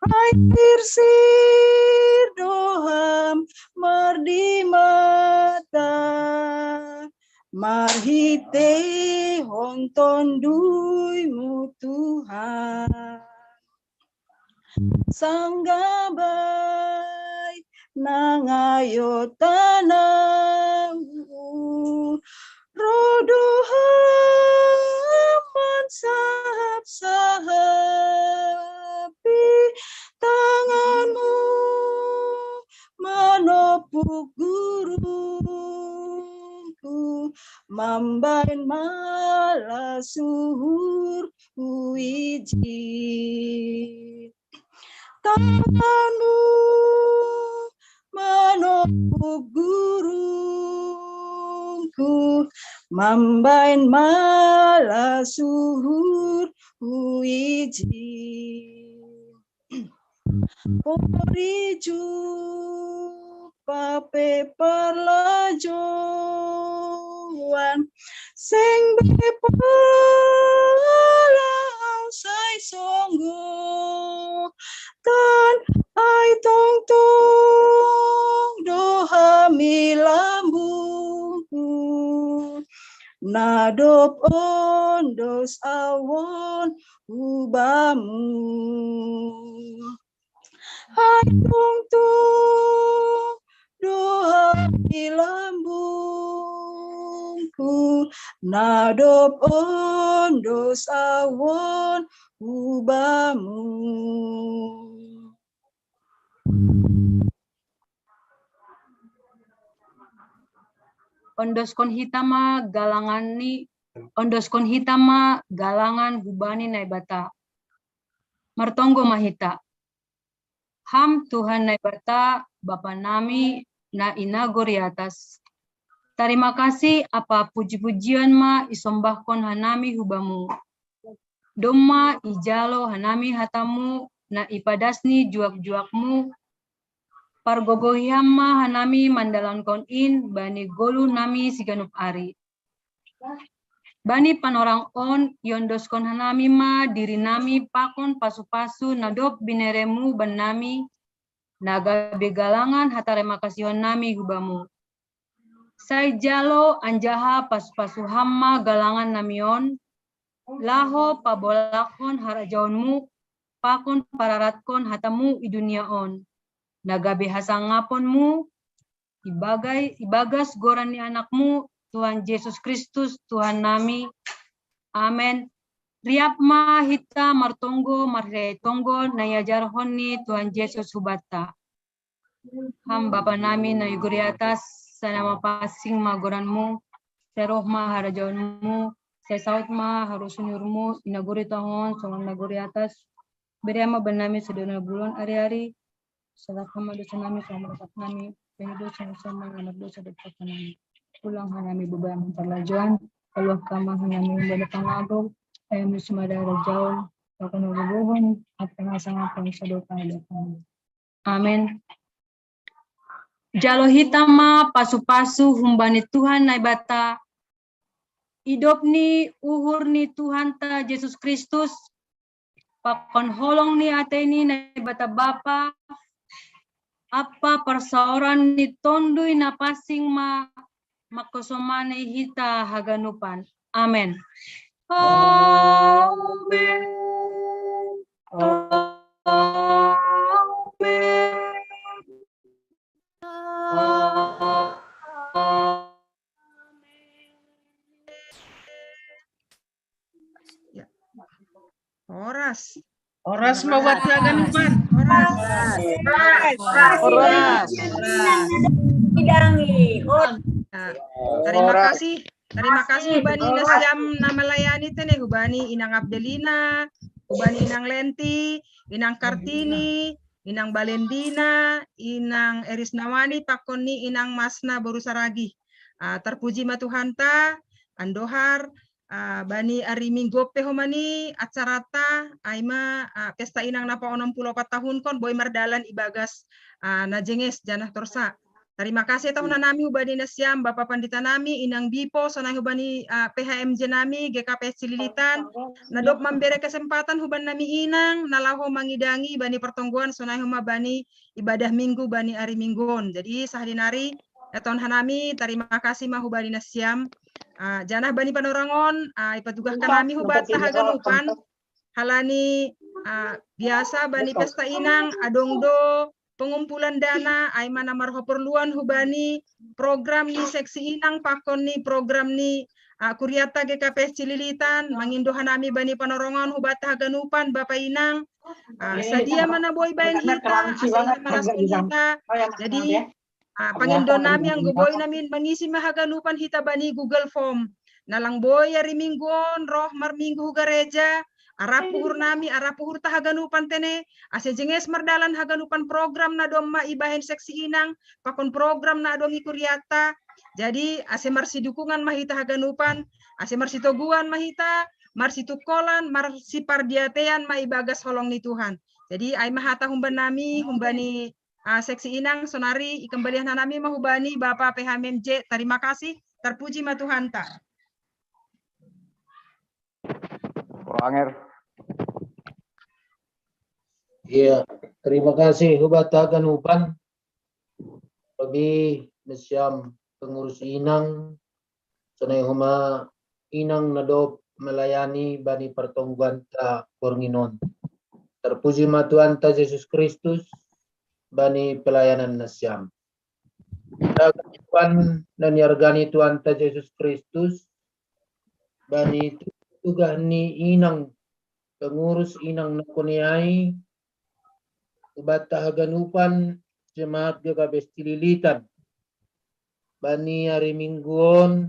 Ai sirsir do ham mardimata, marhitehon Tonduymu Tuhan. Sanggabai nangayo tanau, ro do ham mansahap-sahapi tanganmu, manopuk gurungku, mambahen ma la suhur huijin. Tanganmu manopuk gurungku, mambahen ma la suhur huijin. Pori jupa pe parlajouan, seng be pola au sai songgotan, ai tongtong do ham i lambungku, na dob ondos au on hubamu. Ai tongtong do ham i lambungku, na dob ondos au on hubamu. Ondoskon hita ma galangan ni, ondoskon hita ma galangan hubani Naibata. Martonggo ma hita. Ham Tuhan Naibata, Bapa nami na i nagori atas, tarima kasih ampa puji-pujian ma isombahkon hanami hubamu. Domma ijalo hanami hatamu na ipadas ni juak-juakmu, pargogohi ham ma hanami mandalankon in bani goluh nami siganup ari. Bani panorang on iondoskon hanami ma diri nami pakon pasu-pasu na dob bineremu bannami, na gabe galangan hatarima kasihon nami hubamu. Sai jalo anjaha pasu-pasu ham ma galangan nami on, laho pabolakhon harajaonmu pakon pararatkon hatamu i dunia on, na gabe hasangaponmu, ibagai, ibagas goran ni Anakmu, Tuhan Jesus Kristus, Tuhan nami. Amen. Riap ma hita martonggo marhitehon tonggo na iajarhon ni Tuhan Jesus hubanta. Ham Bapa nami na i gori atas, sai na mapansing ma goranmu, sai roh ma harajaonmu, sai saut ma harosuan ni uhurmu, i nagori tanoh on songon nagori atas. Bere ma bannami sadari on, ari-ari, Sahat ma dosa nami, songon dosa nami, bani dosa nami, songon dosa dosa nami. Ulang hanami babaen parlajaan, ulang hanami bani pangagou, ai Ho ma harajaon, pakon hagogoon, pakon hasangapon sadari on. Amen. Jalo hita ma pasu-pasu humbani Tuhan Naibata, idop ni uhur ni Tuhanta Jesus Kristus, pakon holong ni atei ni Naibata Bapa, ampa parsaoran ni Tonduy Napansing ma mangkasomani hita haganupan. Amen. Amen. Amen. Horas. Horas ma buat haganupan. Horas. Horas. Idangi. Hot. Nah, terima kasih. Terima kasih hubani na siyam na malayani tene, hubani Inang Abdelina, hubani Inang Lenti, Inang Kartini, Inang Balendina, Inang Erisnawani, pakon ni Inang Masna boru Saragi. Ah, terpuji ma Tuhanta, andohar, ah, bani ari Minggu pe homa ni acarata, ai ma, ah, pesta inang na paonom pulu opat tahun kon, boi mardalan ibagas, ah, na jenges janah torsa. Terima kasih tahu nami hubani na siyam, Bapa Pandita nami, Inang Bipo, sonai hubani, ah, P H M J nami, G K P S Cililitan, na dob mambere kesempatan hubani nami inang, na laho mangidangi bani pertonggoan, sonai homa bani ibadah Minggu bani ari Minggu on. Jadi sahali nari, eh, tahu nami, terima kasih ma hubani na siyam. Ah, janah bani panorangon, ah, ipatugahkan nami hubanta haganupan, halani, ah, biasa bani pesta inang, adong do pengumpulan dana, ai ma na marhaporluan hubani program ni seksi inang, pakon ni program ni, ah, kuriata G K P S Cililitan, mangindo hanami bani panorangon hubanta haganupan, Bapa Inang, ah, sadia ma na boi baen hita, asa hita maraspon hita. Jadi, ah, pangindo nami anggo boi nami mangisi ma haganupan hita bani Google Form. Na lang boi ari Minggu on, roh marminggu hu gareja, arap uhur nami, arap uhurta haganupan tene, ase jenges mardalan haganupan program na domma ibahen seksi inang, pakon program na adong i kuriata. Jadi, ase marsidukungan ma hita haganupan, ase marsitoguan ma hita, marsitungkolan, marsipardiatean ma ibagas holong ni Tuhan. Jadi, ai ma hata humban nami, humbani, ah, seksi inang, sonari ikembalian nami ma hubani Bapa P H M J, terima kasih, terpuji ma Tuhanta. Wanger. Iya, terima kasih hubanta haganupan. Lebih na siyam pengurus inang, sonai homa inang na dob melayani bani pertonggoanta borngin on. Terpuji ma Tuhanta Jesus Kristus bani pelayanan na siyam. Haganupan na niarga ni Tuhanta Jesus Kristus, bani tugah ni inang, pengurus inang na koniai, hubanta haganupan jemaat G K P S Cililitan. Bani ari Minggu on,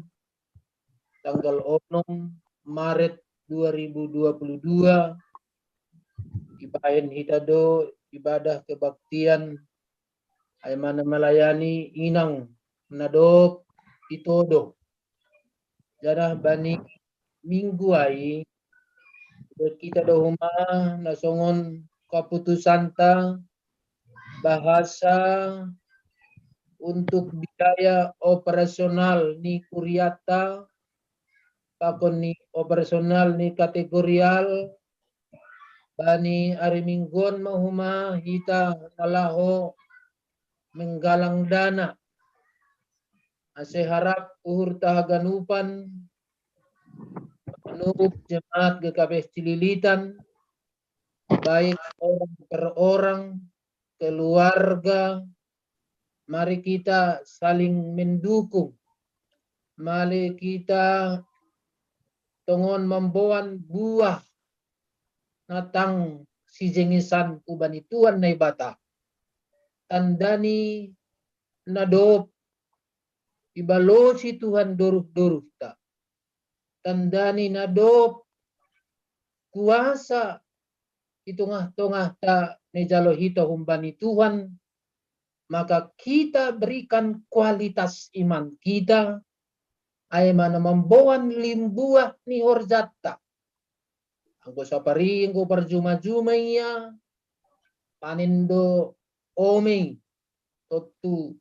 tanggal onom Maret dua ribu dua puluh dua, ibahen hita do ibadah kebaktian, ai ma na melayani inang na dob itodo. Janah bani Minggu ai, hita do homa na songon keputusanta, bahasa untuk biaya operasional ni kuriata, pakon ni operasional ni kategorial, bani ari Minggu on ma homa hita na laho menggalang dana, ase harap uhurta haganupan, manungkun jemaat G K P S Cililitan, baik orang per orang, keluarga, mari kita saling mendukung, mari kita tongon mamboan buah na tang sijengesan hubani Tuhan Naibata. Tanda ni na dob ibalosi Tuhan doruh-doruhta. Tanda ni na dob kuasa i tongah-tongahta na ijalo hita humbani Tuhan, maka kita berikan kualitas iman kita, ai ma na mamboan limbuah ni horjanta. Anggo sapari, anggo parjuma-juma ia, panen do ome, tontu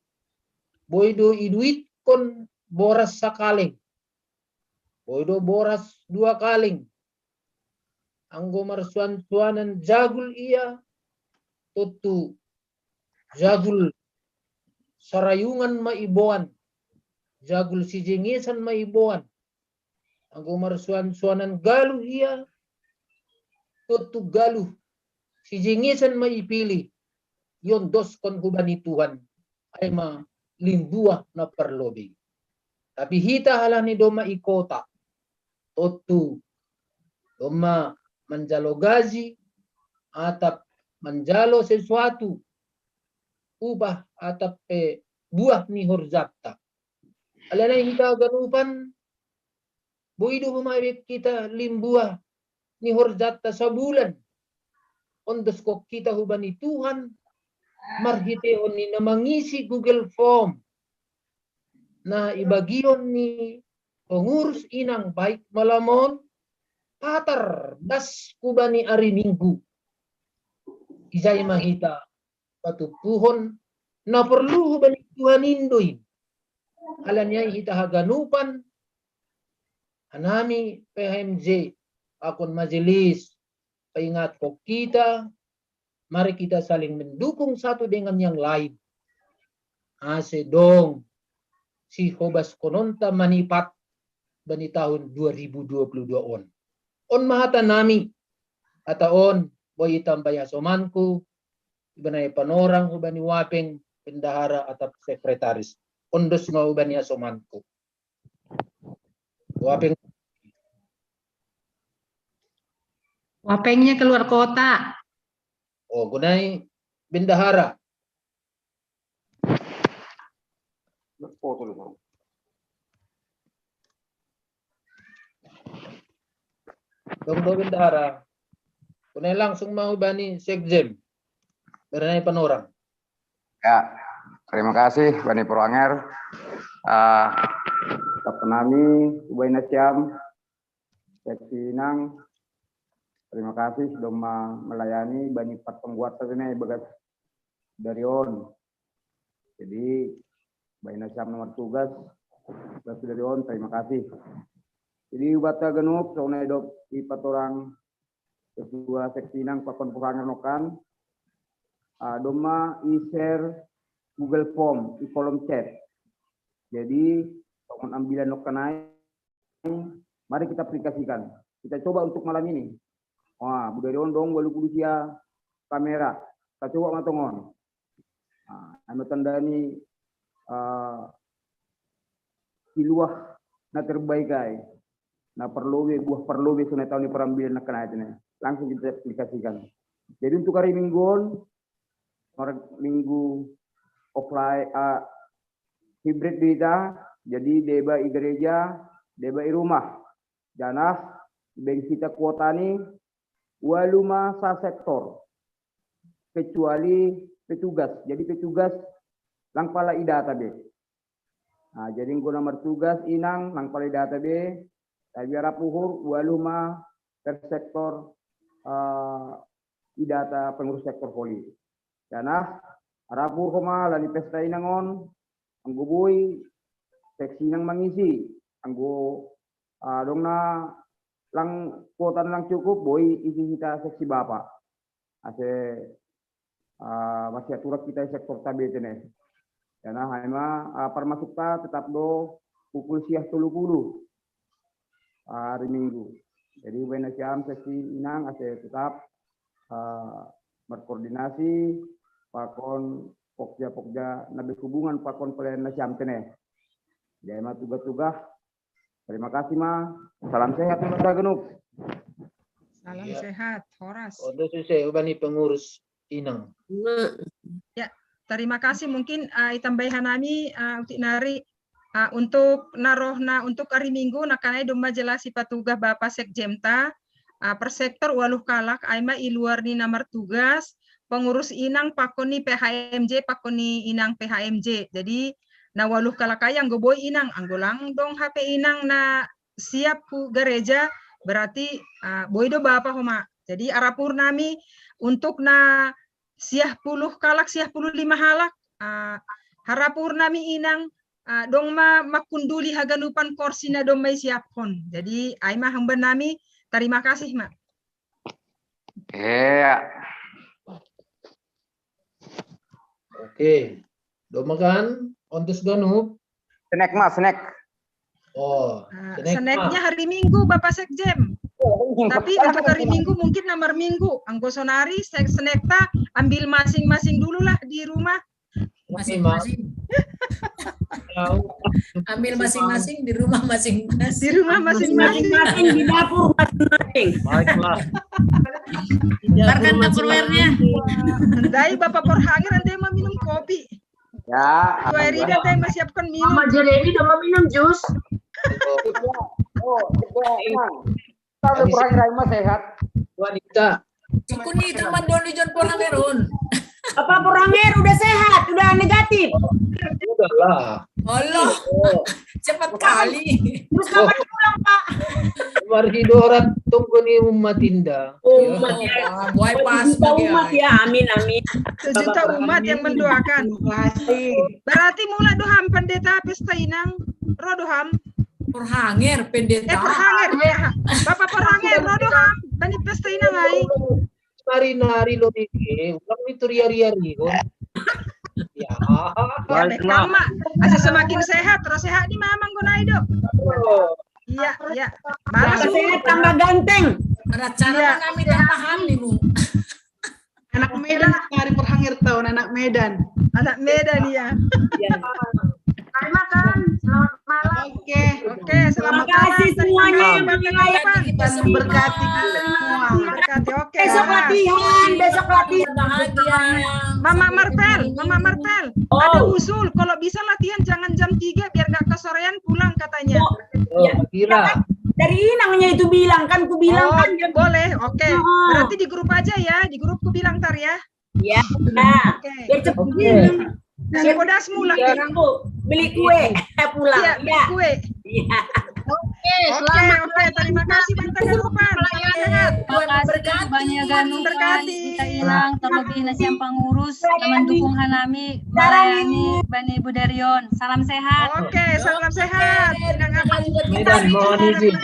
boi do iduitkon boras sakaleng, boi do boras dua kaleng. Anggo marsuan-suanan jagul ia, tontu jagul sarayungan ma iboan, jagul sijengesan ma iboan. Anggo marsuan-suanan galuh ia, tontu galuh sijengesan ma ipilih, iondoskon hubani Tuhan, ai ma limbuah na parlobei. Tapi hita halani domma i kota, tontu domma manjalo gaji, atap manjalo sesuatu, upah atap pe buah ni horjatta. Alai nai hita haganupan, boi do homa be hita limbuah ni horjatta sabulan. Ondoskon hita hubani Tuhan marhitehon ni na mangisi Google Form na ibagion ni pengurus inang baik malamon, patar das hubani ari Minggu. Ijai ma hita patumpuhon na porlu hubani Tuhan i do i. Alani ai hita haganupan, hanami P H M J pakon majelis, paingatkon hita, mari kita saling mendukung satu dengan yang lain. Ase dong sihobaskononta manipat bani tahun dua ribu dua puluh dua on. On ma hatanami, hata on boi itambai hasomanku, hubani Panorang, hubani Wapeng, bendahara atap sekretaris. Ondos ma hubani hasomanku. Wapeng. Wapengnya keluar kota. Oh, gunai bendahara. Dong do bendahara. Gunai langsung ma hubani sekjen. Bernai Panorang. Ya, terima kasih Bani Proanger. Uh, tetap nami, Ubay Nasyam, seksi inang. Terima kasih sudah melayani bani pat pengguat tadi nih bagas dari on. Jadi Ubay Nasyam nomor tugas, tugas dari on. Terima kasih. Jadi ubat ganup, songon na didok i Patorang ketua seksi inang pakon Proanger nongkan, uh, domma i share Google Form i kolom chat. Jadi songon ambilan nongkan ai, mari kita aplikasikan. Kita coba untuk malam ini. Wah, budari on dong walu pulu sia kamera. Kita coba ma tongon. Nah, ai ma tanda ni uh, siluah na terbaik ai. Na parlobe, buah parlobe sonai taon ni parambilan nangkan ai. Langsung kita aplikasikan. Jadi untuk hari Minggu on, hari Minggu offline, uh, hybrid do hita, jadi deba i gereja, deba i rumah. Janah baen hita kuota ni ualu ma sa sektor, kecuali petugas. Jadi petugas lang pala idata be. Nah, jadi anggo na martugas inang lang pala idata be, tapi arap uhur ualu ma per sektor uh, idata pengurus sektor holi. Janah arap uhur homa lani pesta inang on, anggo boi seksi inang mangisi, anggo uh, dong na lang kuota na lang cukup, boi isi hita seksi bapa. Ase uh, masih aturan kita sektor tabete ne. Karena hanya uh, parmasukta tetap do pukul siah tolu pulu uh, hari Minggu. Jadi Ubay Nasyam seksi inang ase tetap uh, berkoordinasi pakon pokja-pokja na berhubungan pakon pelayanan Nasyam tene. Jadi ma tugas-tugas. Terima kasih ma. Salam sehat untuk ganup. Salam ya. Sehat, horas. Untuk sise ubani pengurus inang. Ya, terima kasih. Mungkin uh, itambai hanami uh, utik nari uh, untuk naroh na untuk hari Minggu nangkan ai domma jelas ipatugah Bapa Sekjemta uh, per sektor ualu kalak ai ma i luar ni na martugas pengurus inang pakon ni P H M J pakon ni inang P H M J. Jadi na ualu kalak ai anggo boi inang, anggo lang dong hape inang na siap hu gareja berarti uh, boi do bapa homa. Jadi arap uhur nami untuk na siah puluh kalak siah puluh lima halak uh, arap uhur nami inang uh, dong ma makunduli haganupan korsi na domma isiaphon. Jadi ai ma hamban nami, terima kasih ma. Iya. Oke. Domma kan ontus ganup. Senek ma, senek. Oh, uh, seneknya hari Minggu Bapak Sekjem. Tapi untuk hari Minggu mungkin nomor Minggu. Anggo sonari senekta ambil masing-masing dulu lah di rumah. Masing-masing. Ambil masing-masing di rumah masing-masing. Di rumah masing-masing. Masing-masing di dapur masing-masing. Baiklah. Barkan Tupperware-nya. Ndai Bapak Porhanger ndai mau minum kopi. Ya, Bu Erida ndai mau siapkan minum. Mama Jeremy udah mau minum jus. Oh, coba, Nang. Tahu Porhanger mah sehat. Wanita. Sukun itu mandon di John Porhanger un. Apa Porhanger udah sehat, udah negatif. Udahlah. Allah, cepat kali. Terus kapan pulang, Pak? Marhidorat tunggu ni umat indah. Oh, umat ya. Buai pas Sejuta bagi umat ai. Ya, amin, amin. Sejuta umat yang mendoakan. Berarti mula doham pendeta pesta inang. Ro doham. Porhanger Eh, pendeta. Porhanger. Bapak Porhanger, ro doham. Bani pesta inang ai. Nari-nari lo ini, ulang itu ria-ria rio. Ya. Ya, Baiklah. mekama. Asal semakin sehat, terus sehat ni mamang gunai dok. Oh, Iya, iya. Tambah Balas sehat, tambah ganteng. Ada cara Iya. Nami tambahan ni bu. Anak Medan, hari Porhanger tahun anak Medan. Anak Medan ya. Terima kasih, selamat malam. Oke. Oke, selamat Terima kasih malam. Semuanya yang Terima kasih, menilai. Pak. Tuhan berkati kita semua. Berkati. Oke. Besok Selamat. Latihan, besok latihan. Bahagia. Mama Marpel, Mama Marpel. Oh. Ada usul, kalau bisa latihan jangan jam tiga biar nggak kesorean pulang katanya. Oh, kira. Dari Inangnya itu bilang kan, ku bilang Oh, kan. boleh. Oke. Oh. Berarti di grup aja ya, di grup ku bilang ntar ya. Ya, ya. Oke. Biar cepet. Oke. Siapa das mulai? Beli kue, beli kue pulang. Iya, Ya. kue. Ya. Oke, Oke, oke. Terima kasih Bang Taganupan. Salam sehat. Terima kasih Tuhan banyak Ganu Berkati. Kita Inang terlebih nasi yang pengurus teman dukung hanami melayani Bani Budarion. Salam sehat. Oke, salam sehat. Inang apa? Medan, mohon izin.